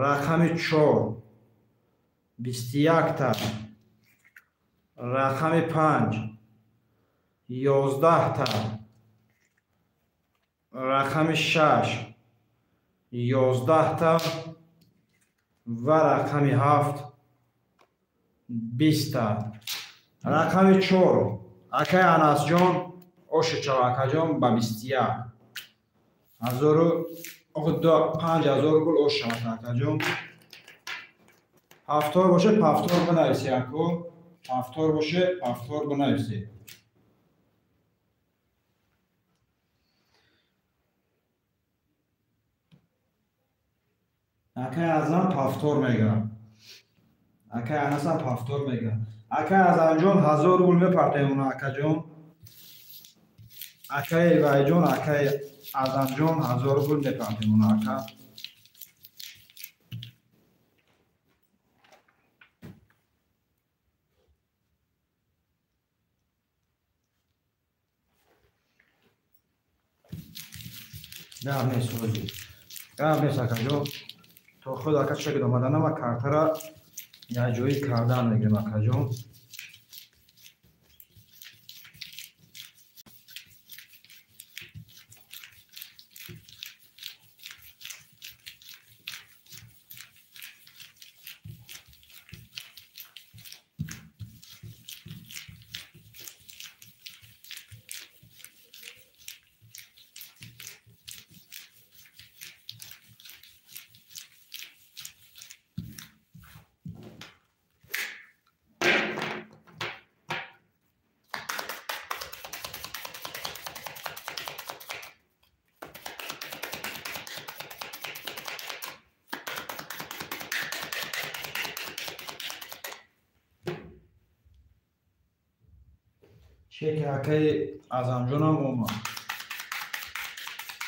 Speaker 2: Рақами чор 21та. Рақами панҷ 11та. Рақами шаш 11та ва рақами ҳафт 20та. Рақами чор акай Анасҷон ошичав акаҷон ба 21 ҳазору 5000 рубл ош шавад акаҷон. Ҳафтор боше пафтор бинависи ако. Ҳафтор боше пафтор бинависи. Акай Азам пафтор мега. Акай Анасам пафтор мега. Акай Азамҷон 1000 рубл мепартем уна акаҷон. Акай Вайҷон, акай Азамҷон 1000 рубл мепартем уна ака. Гап нест ҳоҷи. Гап нест акаҷон. То худ ака чек омаданама картара якҷоӣ кардан мегирем акаҷон. Чеки акаи Азамҷонам омад.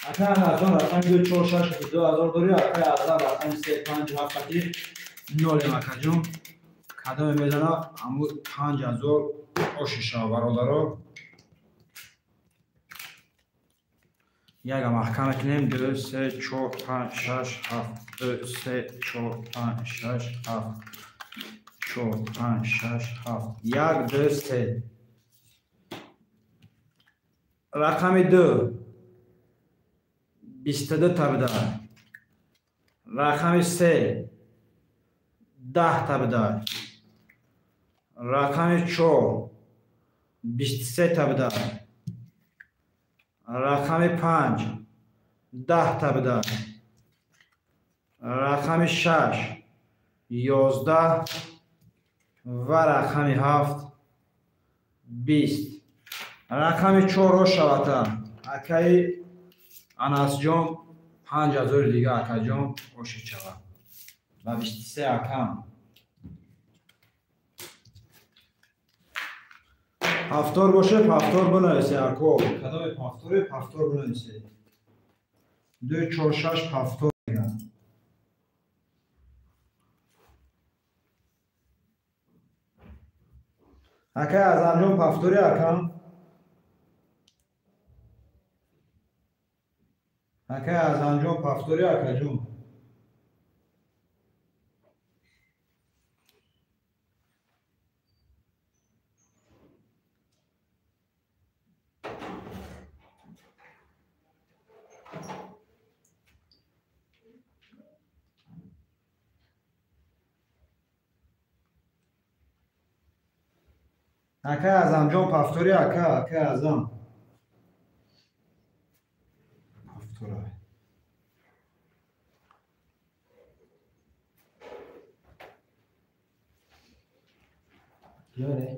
Speaker 2: Акаи Анасҷон рақами 2 4 6 2000 дорӣ. Акаи Азам рақами 3 5 7 қати нолем акаҷон. Кадоме мезана ҳаму 5000 оши шава бародаро. Яга маҳкам мекунем. 2 3 4 5 6 7. 2 3 4 5 6 7. 4 5 6 7. 1 2 3. Рақами ду 22та буда. Рақами се 10та буда. Рақами чор 23та буда. Рақами панҷ 10та буда. Рақами шаш 11 ва рақами ҳафт 20. Рақами чорро шавата. Акаи Анасҷон 5000 дига акаҷон оши шавад. Ба 23 акам. Ҳафтор боше пафтор бинависе ако. Кадоме пафторе пафтор бинависе. 2 4 6 пафтор мегӯяд. Акаи Азамҷон пафтори акам. Акаи Азамҷон пафтори акаҷон.
Speaker 1: Акай Азамҷон пафтори ака, акай Азам. Пафтора. Ёре.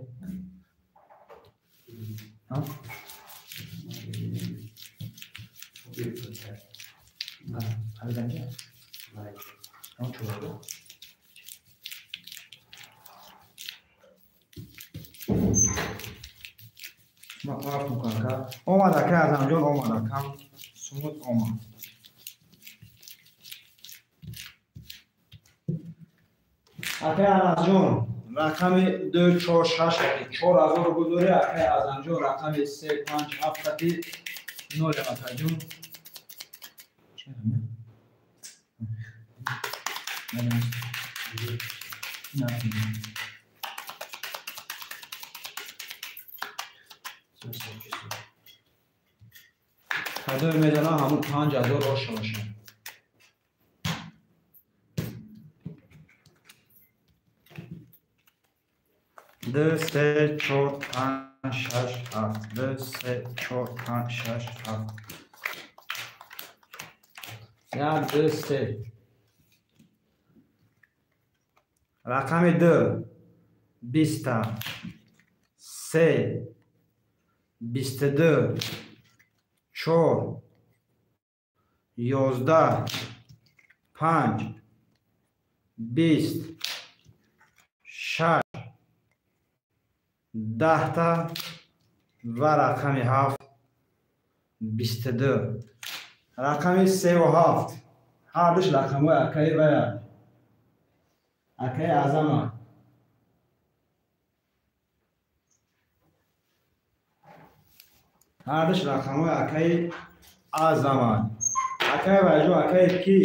Speaker 1: Ҳа? Омад ака Азамҷон, омад акам. Сумут омад. Акай Анасҷон, рақами 2, 4, 6 хати 4000 рубл дорӣ. Акай Азамҷон, рақами 3, 5, 7 хати 0 акаҷон. Кадоме медонам ҳамун 5000 оша бошад. Ду, се, чор, панҷ, шаш, ҳафт. Ду, се, чор, панҷ, шаш, ҳафт. Як, ду, се. Рақами ду, биста, се, 22, 4, 11, 5, 20, 6, 10 та ва рақами 7, 22. Рақами 3 ва 7. Ҳардуш рақамҳои акаи вая. Акаи Азама. Ҳардуш рақамҳои акаи Азама. Акаи Вайҷон, акаи ки?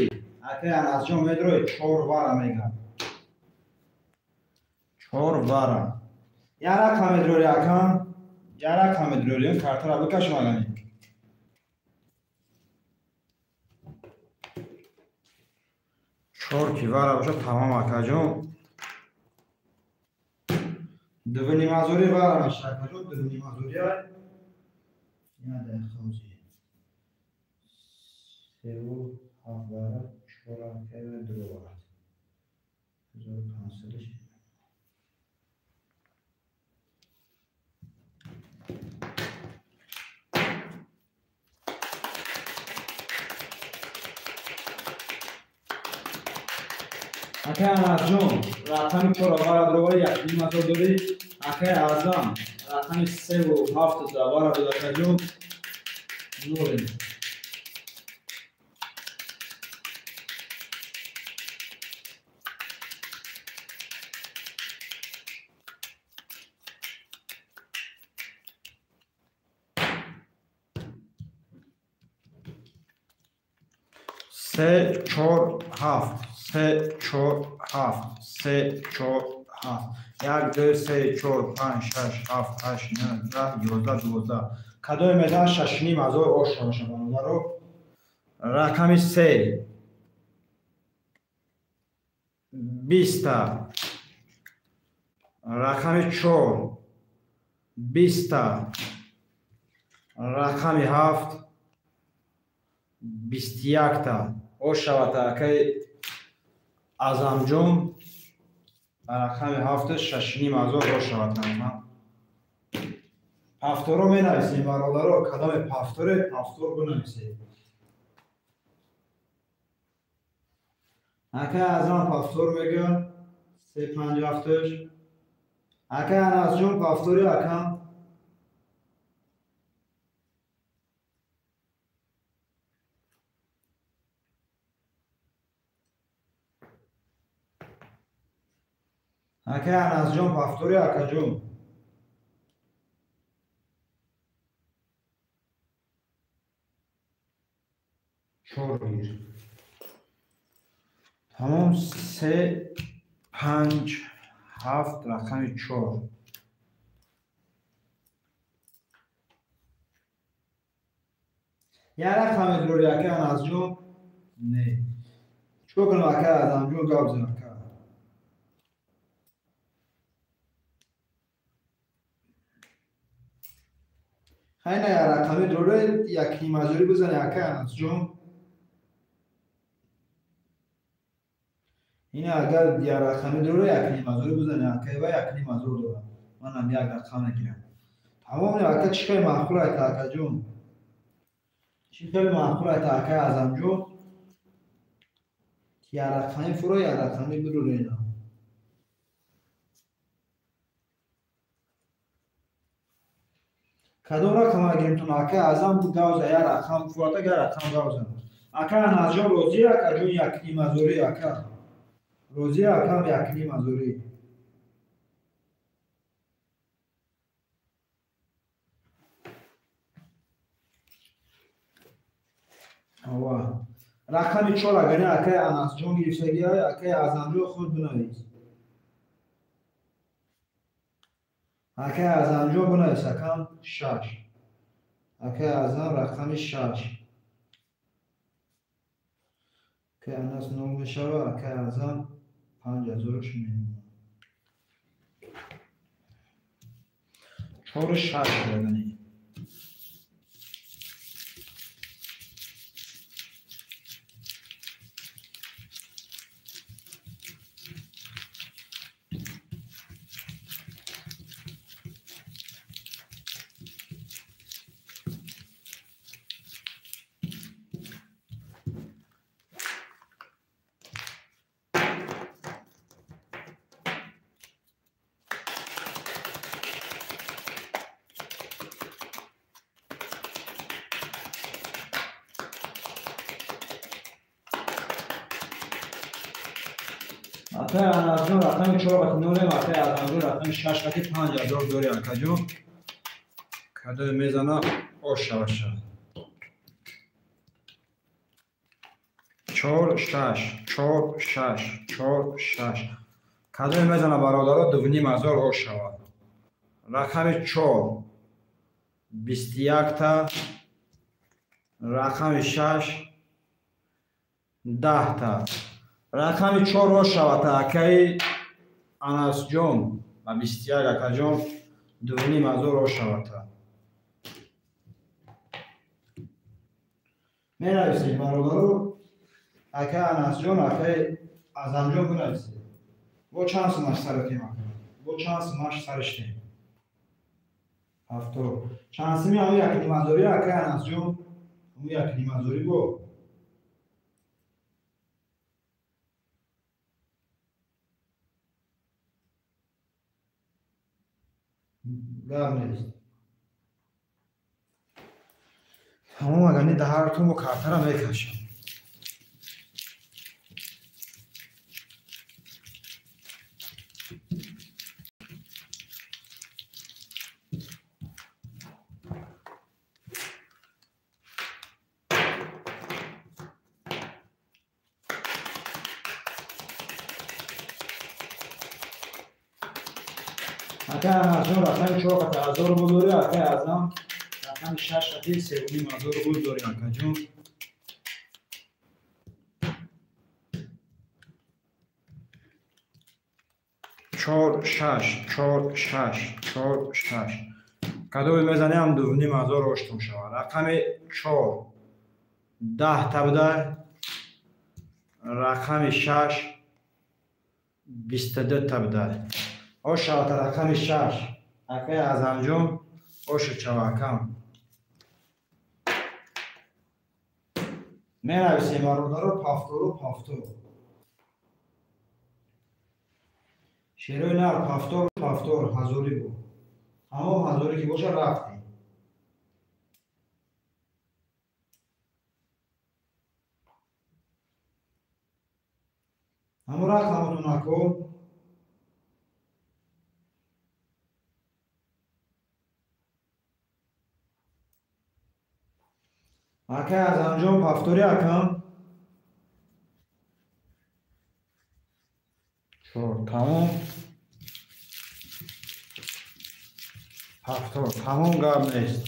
Speaker 1: Акаи Анасҷон медрои 4 вара мегам. 4 вара. Я рақам медрори акам, я рақам медрори, он картара бикашм агани. Чор ки вара бошад, тамом акаҷон. Дувнимазори вара меша акаҷон, дувнимазори ай. Я дақиқа ози. Севу ҳафт вара, чор акай ва ду вара. 1500. Акай Анасҷон, рақами 4 вара дровари, 1,5 ҳазор дорӣ. Акай Азам, рақами 3 ва 7 вара буд акаҷон. Нолем. Се, чор, ҳафт. Се, чор, ҳафт. Се, чор, ҳафт. Як, ду, се, чор, панҷ, шаш, ҳафт, ҳашт, нӯҳ, даҳ, ёздаҳ, дувоздаҳ. Кадоме медиҳад 6,5 ҳазор оша бошад бародаро? Рақами 3, 20та. Рақами 4, 20та. Рақами 7, 21та. Ош шавад акаи Азамҷон, рақами 7 6,5 ҳазор ош шавад. Пафторо менависем бародаро, кадоме пафторе пафтор бинависед. Акаи Азам пафтор мегӯяд 3, 5, 7. Акаи Анасҷон пафтори акам. Акаи Анасҷон пафтори акаҷон. Чор гир. Тамом 3, 5, 7 рақами 4. Я рақам медрори акаи Анасҷон? Не. Чикор кунам акаи Азамҷон, гап зан ака.
Speaker 2: Хайна я рақами дроре як ним ҳазорӣ бизане акай Анасҷон. Ина агар я рақами дроре як ним ҳазорӣ бизане акай ва як ним ҳазор дорам. Манам як рақам мегирам. Тамом ака чӣ хеле маъқул айта акаҷон? Чӣ хеле маъқул айта акай Азамҷон? Я рақами фуро я рақами бироре ина. Кадом рақам гирифтон акай Азам гавза я рақам фурата я рақам гавза. Акай Анасҷон розӣ акаҷон як ним ҳазорӣ ака. Розӣ акам як ним ҳазорӣ. Ава. Рақами 4 агар акай Анасҷон гирифтагӣ акай Азамҷон худ бинавис. Акай Азамҷон бинавис акам 6. Акай Азам рақами 6. Акай Анас 0 мешава, акай Азам 5000 мемонад. 4 6 ягани. Акай Анасҷон рақами 4 қати 0, акай Азамҷон рақами 6 қати 5000 дори акаҷон. Кадое мезана ош шаваша. 4 6 4 6 4 6. Кадое мезана бародаро 2500 ош шавад. Рақами 4 21 та, рақами 6 10 та. Рақами 4 ош шавад акаи Анасҷон ба 21 акаҷон 2500 ош шавад. Менависед бародаро, акаи Анасҷон, акаи Азамҷон бинависед. Бо чанд сумаш саратем ака? Бо чанд сумаш сариштем? 70. Чанд суми ҳамун як ним ҳазорӣ акаи Анасҷон? Ҳамун як ним ҳазорӣ бо гап нест. Тамом агани даҳартон бо картара мекашам. Акай Анасҷон рақами 4 қати 1000 рубл дорӣ, акай Азам рақами 6 қати 3500 рубл дорӣ акаҷон. Чор шаш чор шаш чор шаш. Кадоме мезанем ҳам 2500 оштум шавад. Рақами 4 10 та буда, рақами 6 22 та буда. Ош шавад рақами 6. Акай Азамҷон ошу шава акам. Менависем бародаро пафтору пафтор. Шерои нар пафтор пафтор ҳазорӣ бу. Ҳамон ҳазорӣ ки боша рафтем. Ҳамон рақамотон ако. Акай Азамҷон пафтори акам. 4 тамом. Пафтор тамом гап нест.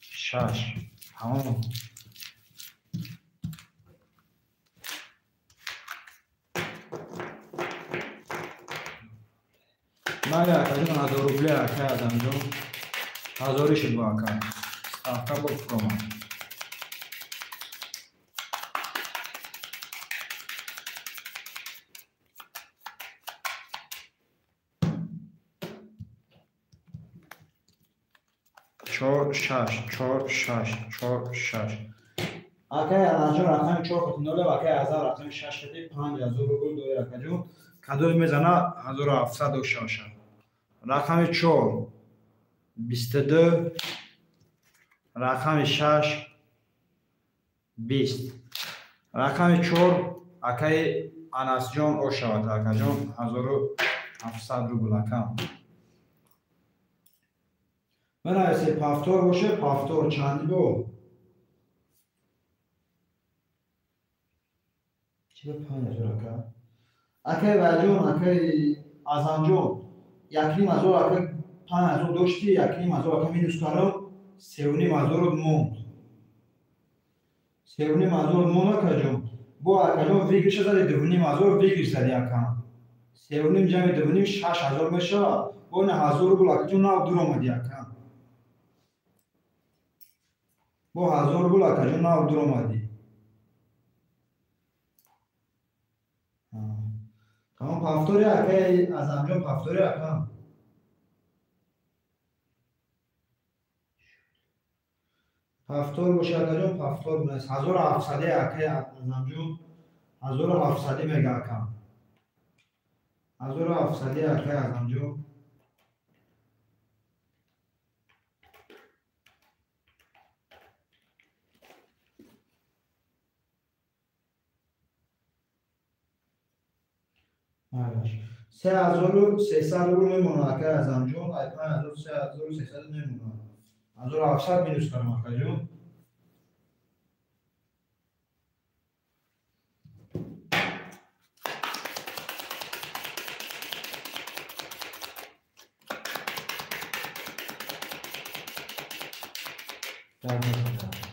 Speaker 2: 6 тамом. Майли акаҷон, 1000 рубле акай Азамҷон. Ҳазорӣ шуд бо ака. Ставка бо фуромад. Чор, шаш, чор, шаш, чор, шаш. Акай Анаҷон рақами 4 хати 0, акай Азам рақами 6 хати 5000 рубл дори акаҷон. Кадоме мезана 1700 дошта бошад. Рақами 4 22, рақами 6 20. Рақами 4 акаи Анасҷон ошавад акаҷон 1700 рубл акам. Менависе повтор боше, повтор чанди бо? Чиба 5000 ака? Акай Ваҷон, акай Азамҷон, 1500 ака 5000 дошти, 1500 ака минус кардам, 3500 монд. 3500 монд акаҷон. Бо акаҷон выигрыша зади 2500 выигрыш зади акам. 3,5 ҷамъи 2,5 6000 мешавад. Бо 9000 рубл акаҷон нав дур омади акам. Бо 1000 рубл акаҷон нав дур омадӣ. Тамом, повтори акай Азамҷон, повтори акам. Повтор боша акаҷон, повтор бунас. 1700 акай Азамҷон, 1700 мега акам. 1700 акай Азамҷон. 3300 рубл мемонад акай Азамҷон, ай 5300 мемонад. 1700 минус кардам акаҷон.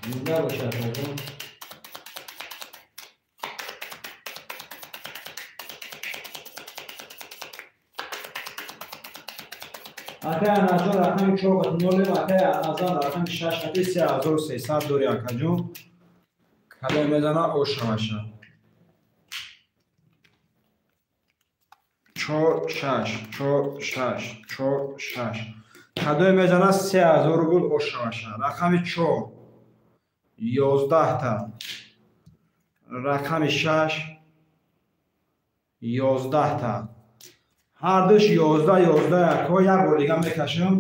Speaker 2: Зинда бошад акаҷон. Акай Анаҷон рақами 4 хати 0, акай Азам рақами 6 хати 3300 дори акаҷон. Кадом мезана ошаваша. 4 6 4 6 4 6. Кадом мезана 3000 рубл ошаваша. Рақами 4 11 та. Рақами 6 11 та. Ҳардуш 11 11 акҳо як бор дига мекашам.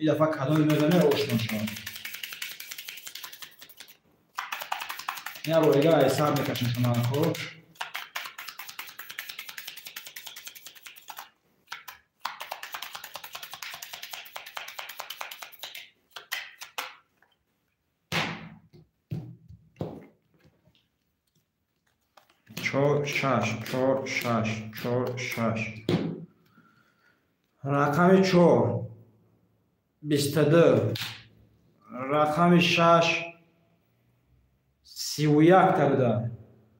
Speaker 2: Ин дафъа кадоме мезане ошно шавад. Як бор дига айсар мекашам шумо акҳо. Чор, шаш, чор, шаш, чор, шаш. Рақами 4 22, рақами 6 31 та буда.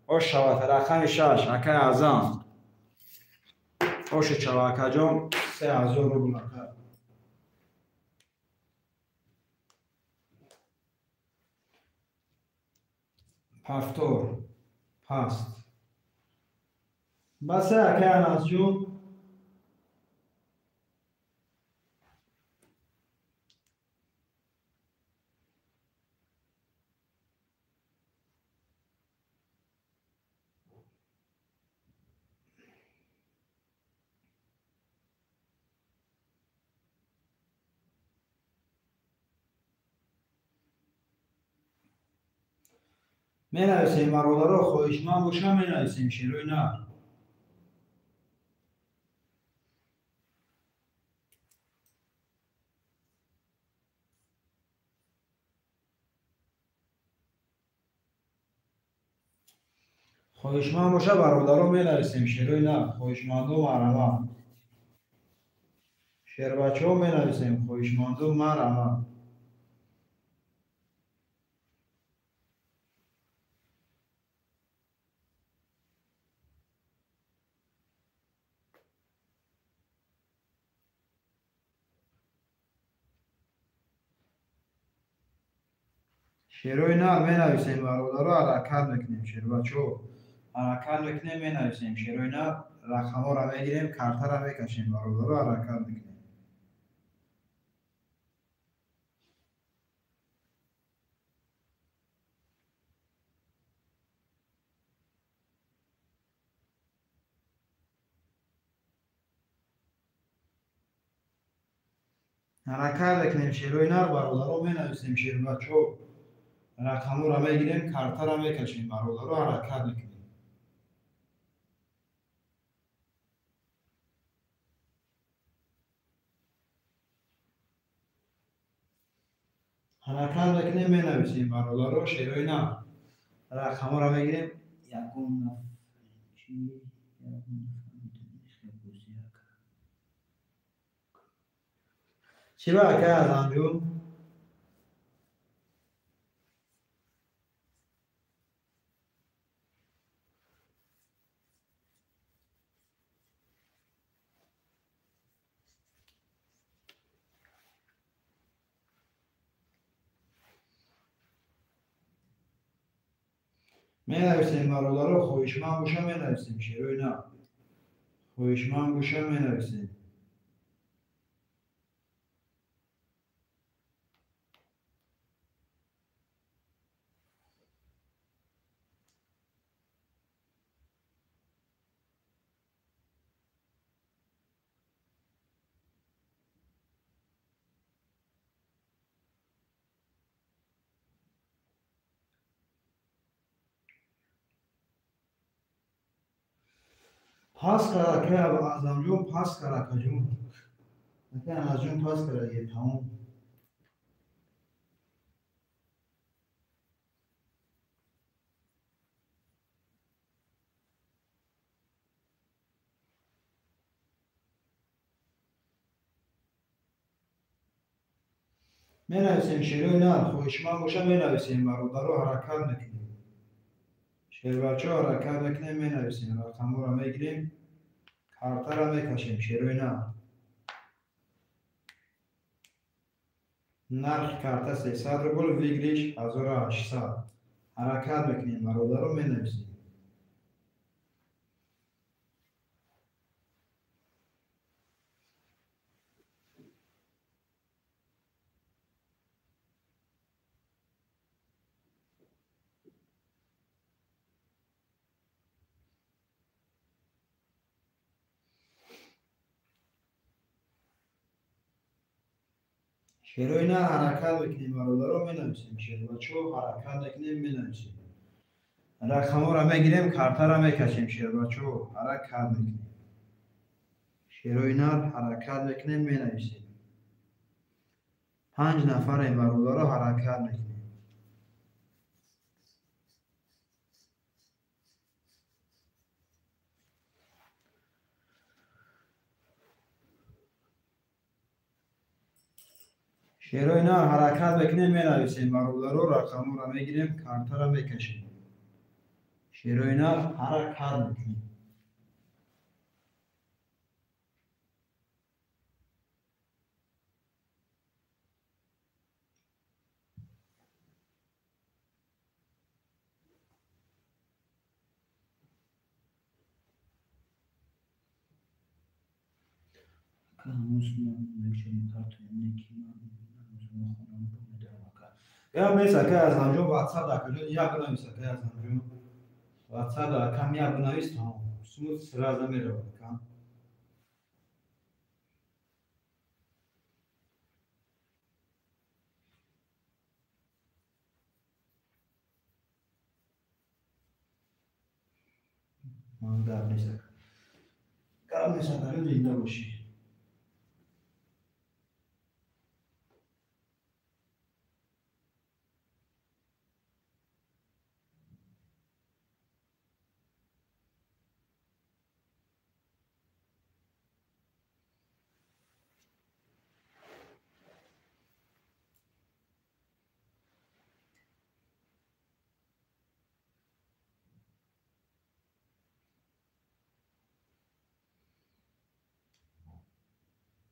Speaker 2: Ошавад рақами 6 акай Азам. Оши чава акаҷон 3000 рубл ака. Повтор паст. Басе акай Анасҷон. Менависем бародаро, хоҳишманд бошам менависем шерои нар. Хоҳишманд боша бародаро менависем шерои нар. Хоҳишмандо марҳама. Шербачаҳо менависем, хоҳишмандо марҳама.
Speaker 1: Шерои нар менависем бародаро, ҳаракат мекунем шербачо. Ҳаракат мекунем, менависем шерои нар, рақамҳоро мегирем, картаро мекашем бародаро, ҳаракат мекунем. Ҳаракат мекунем шерои нар бародаро, менависем шербачо. Рақамҳоро мегирем, картаро мекашем бародаро, ҳаракат мекунем. Ҳаракат мекунем, менависем бародаро, шерои нар. Рақамҳоро мегирем. Ягон чи чӣ ба акай Азамҷон? Менависем бародаро, хоҳишманд боша менависем шерои нар. Хоҳишманд боша менависем. Пас кара акай Азамҷон, пас кара акаҷон. Акай Азамҷон пас кара е тамом. Менависем шерои нар, хоҳишманд боша менависем бародаро, ҳаракат мекунем. Шербачо ҳаракат мекунем, менависем, рақамҳоро мегирем, картаро мекашем шерои нар. Нархи карта 300 рубл, выигрыш 1800. Ҳаракат мекунем бародаро, менависем. Шерои нар ҳаракат мекунем бародаро, менависем. Шербачо ҳаракат мекунем, менависем. Рақамҳоро мегирем, картаро мекашем шербачо, ҳаракат мекунем. Шерои нар ҳаракат мекунем, менависем. 5 нафарем бародаро, ҳаракат мекунем. Шерои нар ҳаракат мекунем, менависем бародаро, рақамҳоро мегирем, картаро мекашем. Шерои нар ҳаракат мекунем. Я мес акай Азамҷон WhatsApp акаҷон як бинавис акай Азамҷон. WhatsApp акам як бинавис, тамом. Сумут сразу меравад акам. Ман гап нест ака. Гап нест акаҷон, зинда бошӣ.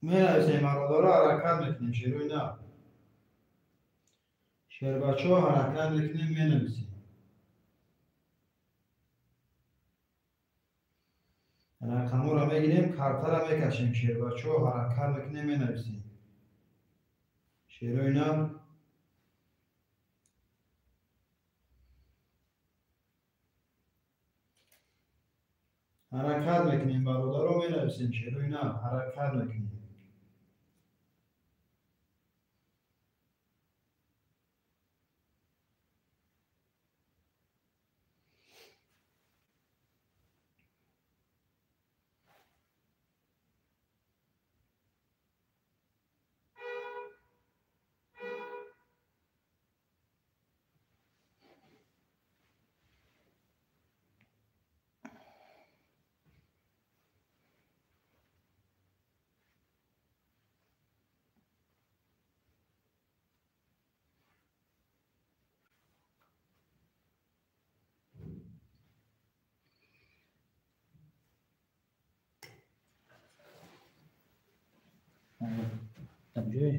Speaker 1: Менависем бародаро, ҳаракат мекунем шерои нар. Шербачо ҳаракат мекунем, менависем. Рақамҳоро мегирем, картаро мекашем. Шербачо ҳаракат мекунем, менависем. Шерои нар ҳаракат мекунем, бародаро, менависем. Шерои нар ҳаракат мекунем.
Speaker 2: Ҷой.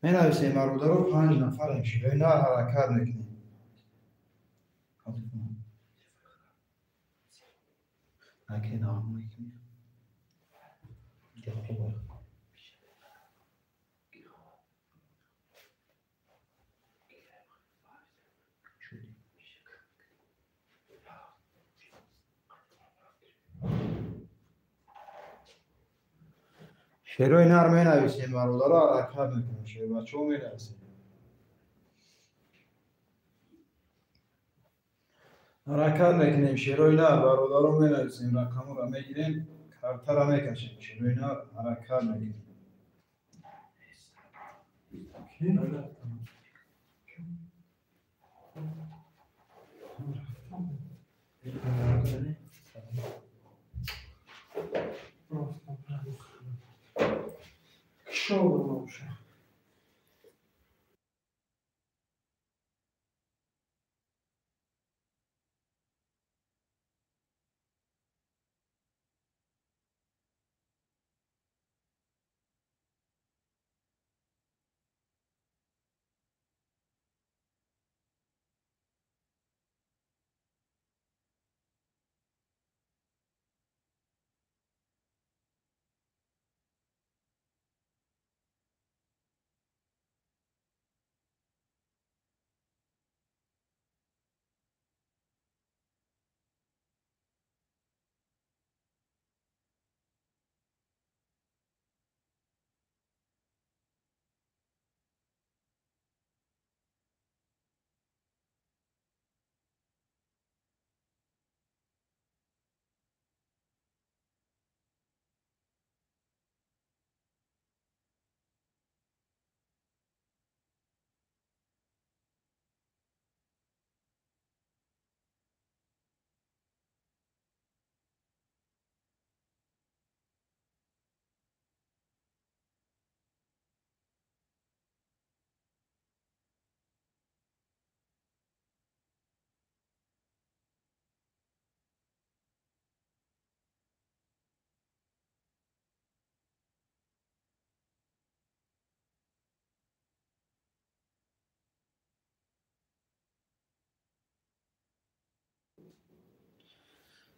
Speaker 1: Менависем, бародаро, 5 нафарем. Шерои нар ҳаракат мекунем. Шерои нар менависем, бародаро, ҳаракат мекунем. Шербачо менависем. Ҳаракат мекунем, шерои нар, бародаро, менависем. Рақамҳоро мегирем, картаро мекашем. Шерои нар ҳаракат мекунем.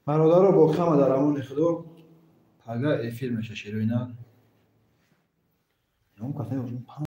Speaker 1: Бародаро, бо ҳама дар амони Худо. Пага эфир меша, шерои нар.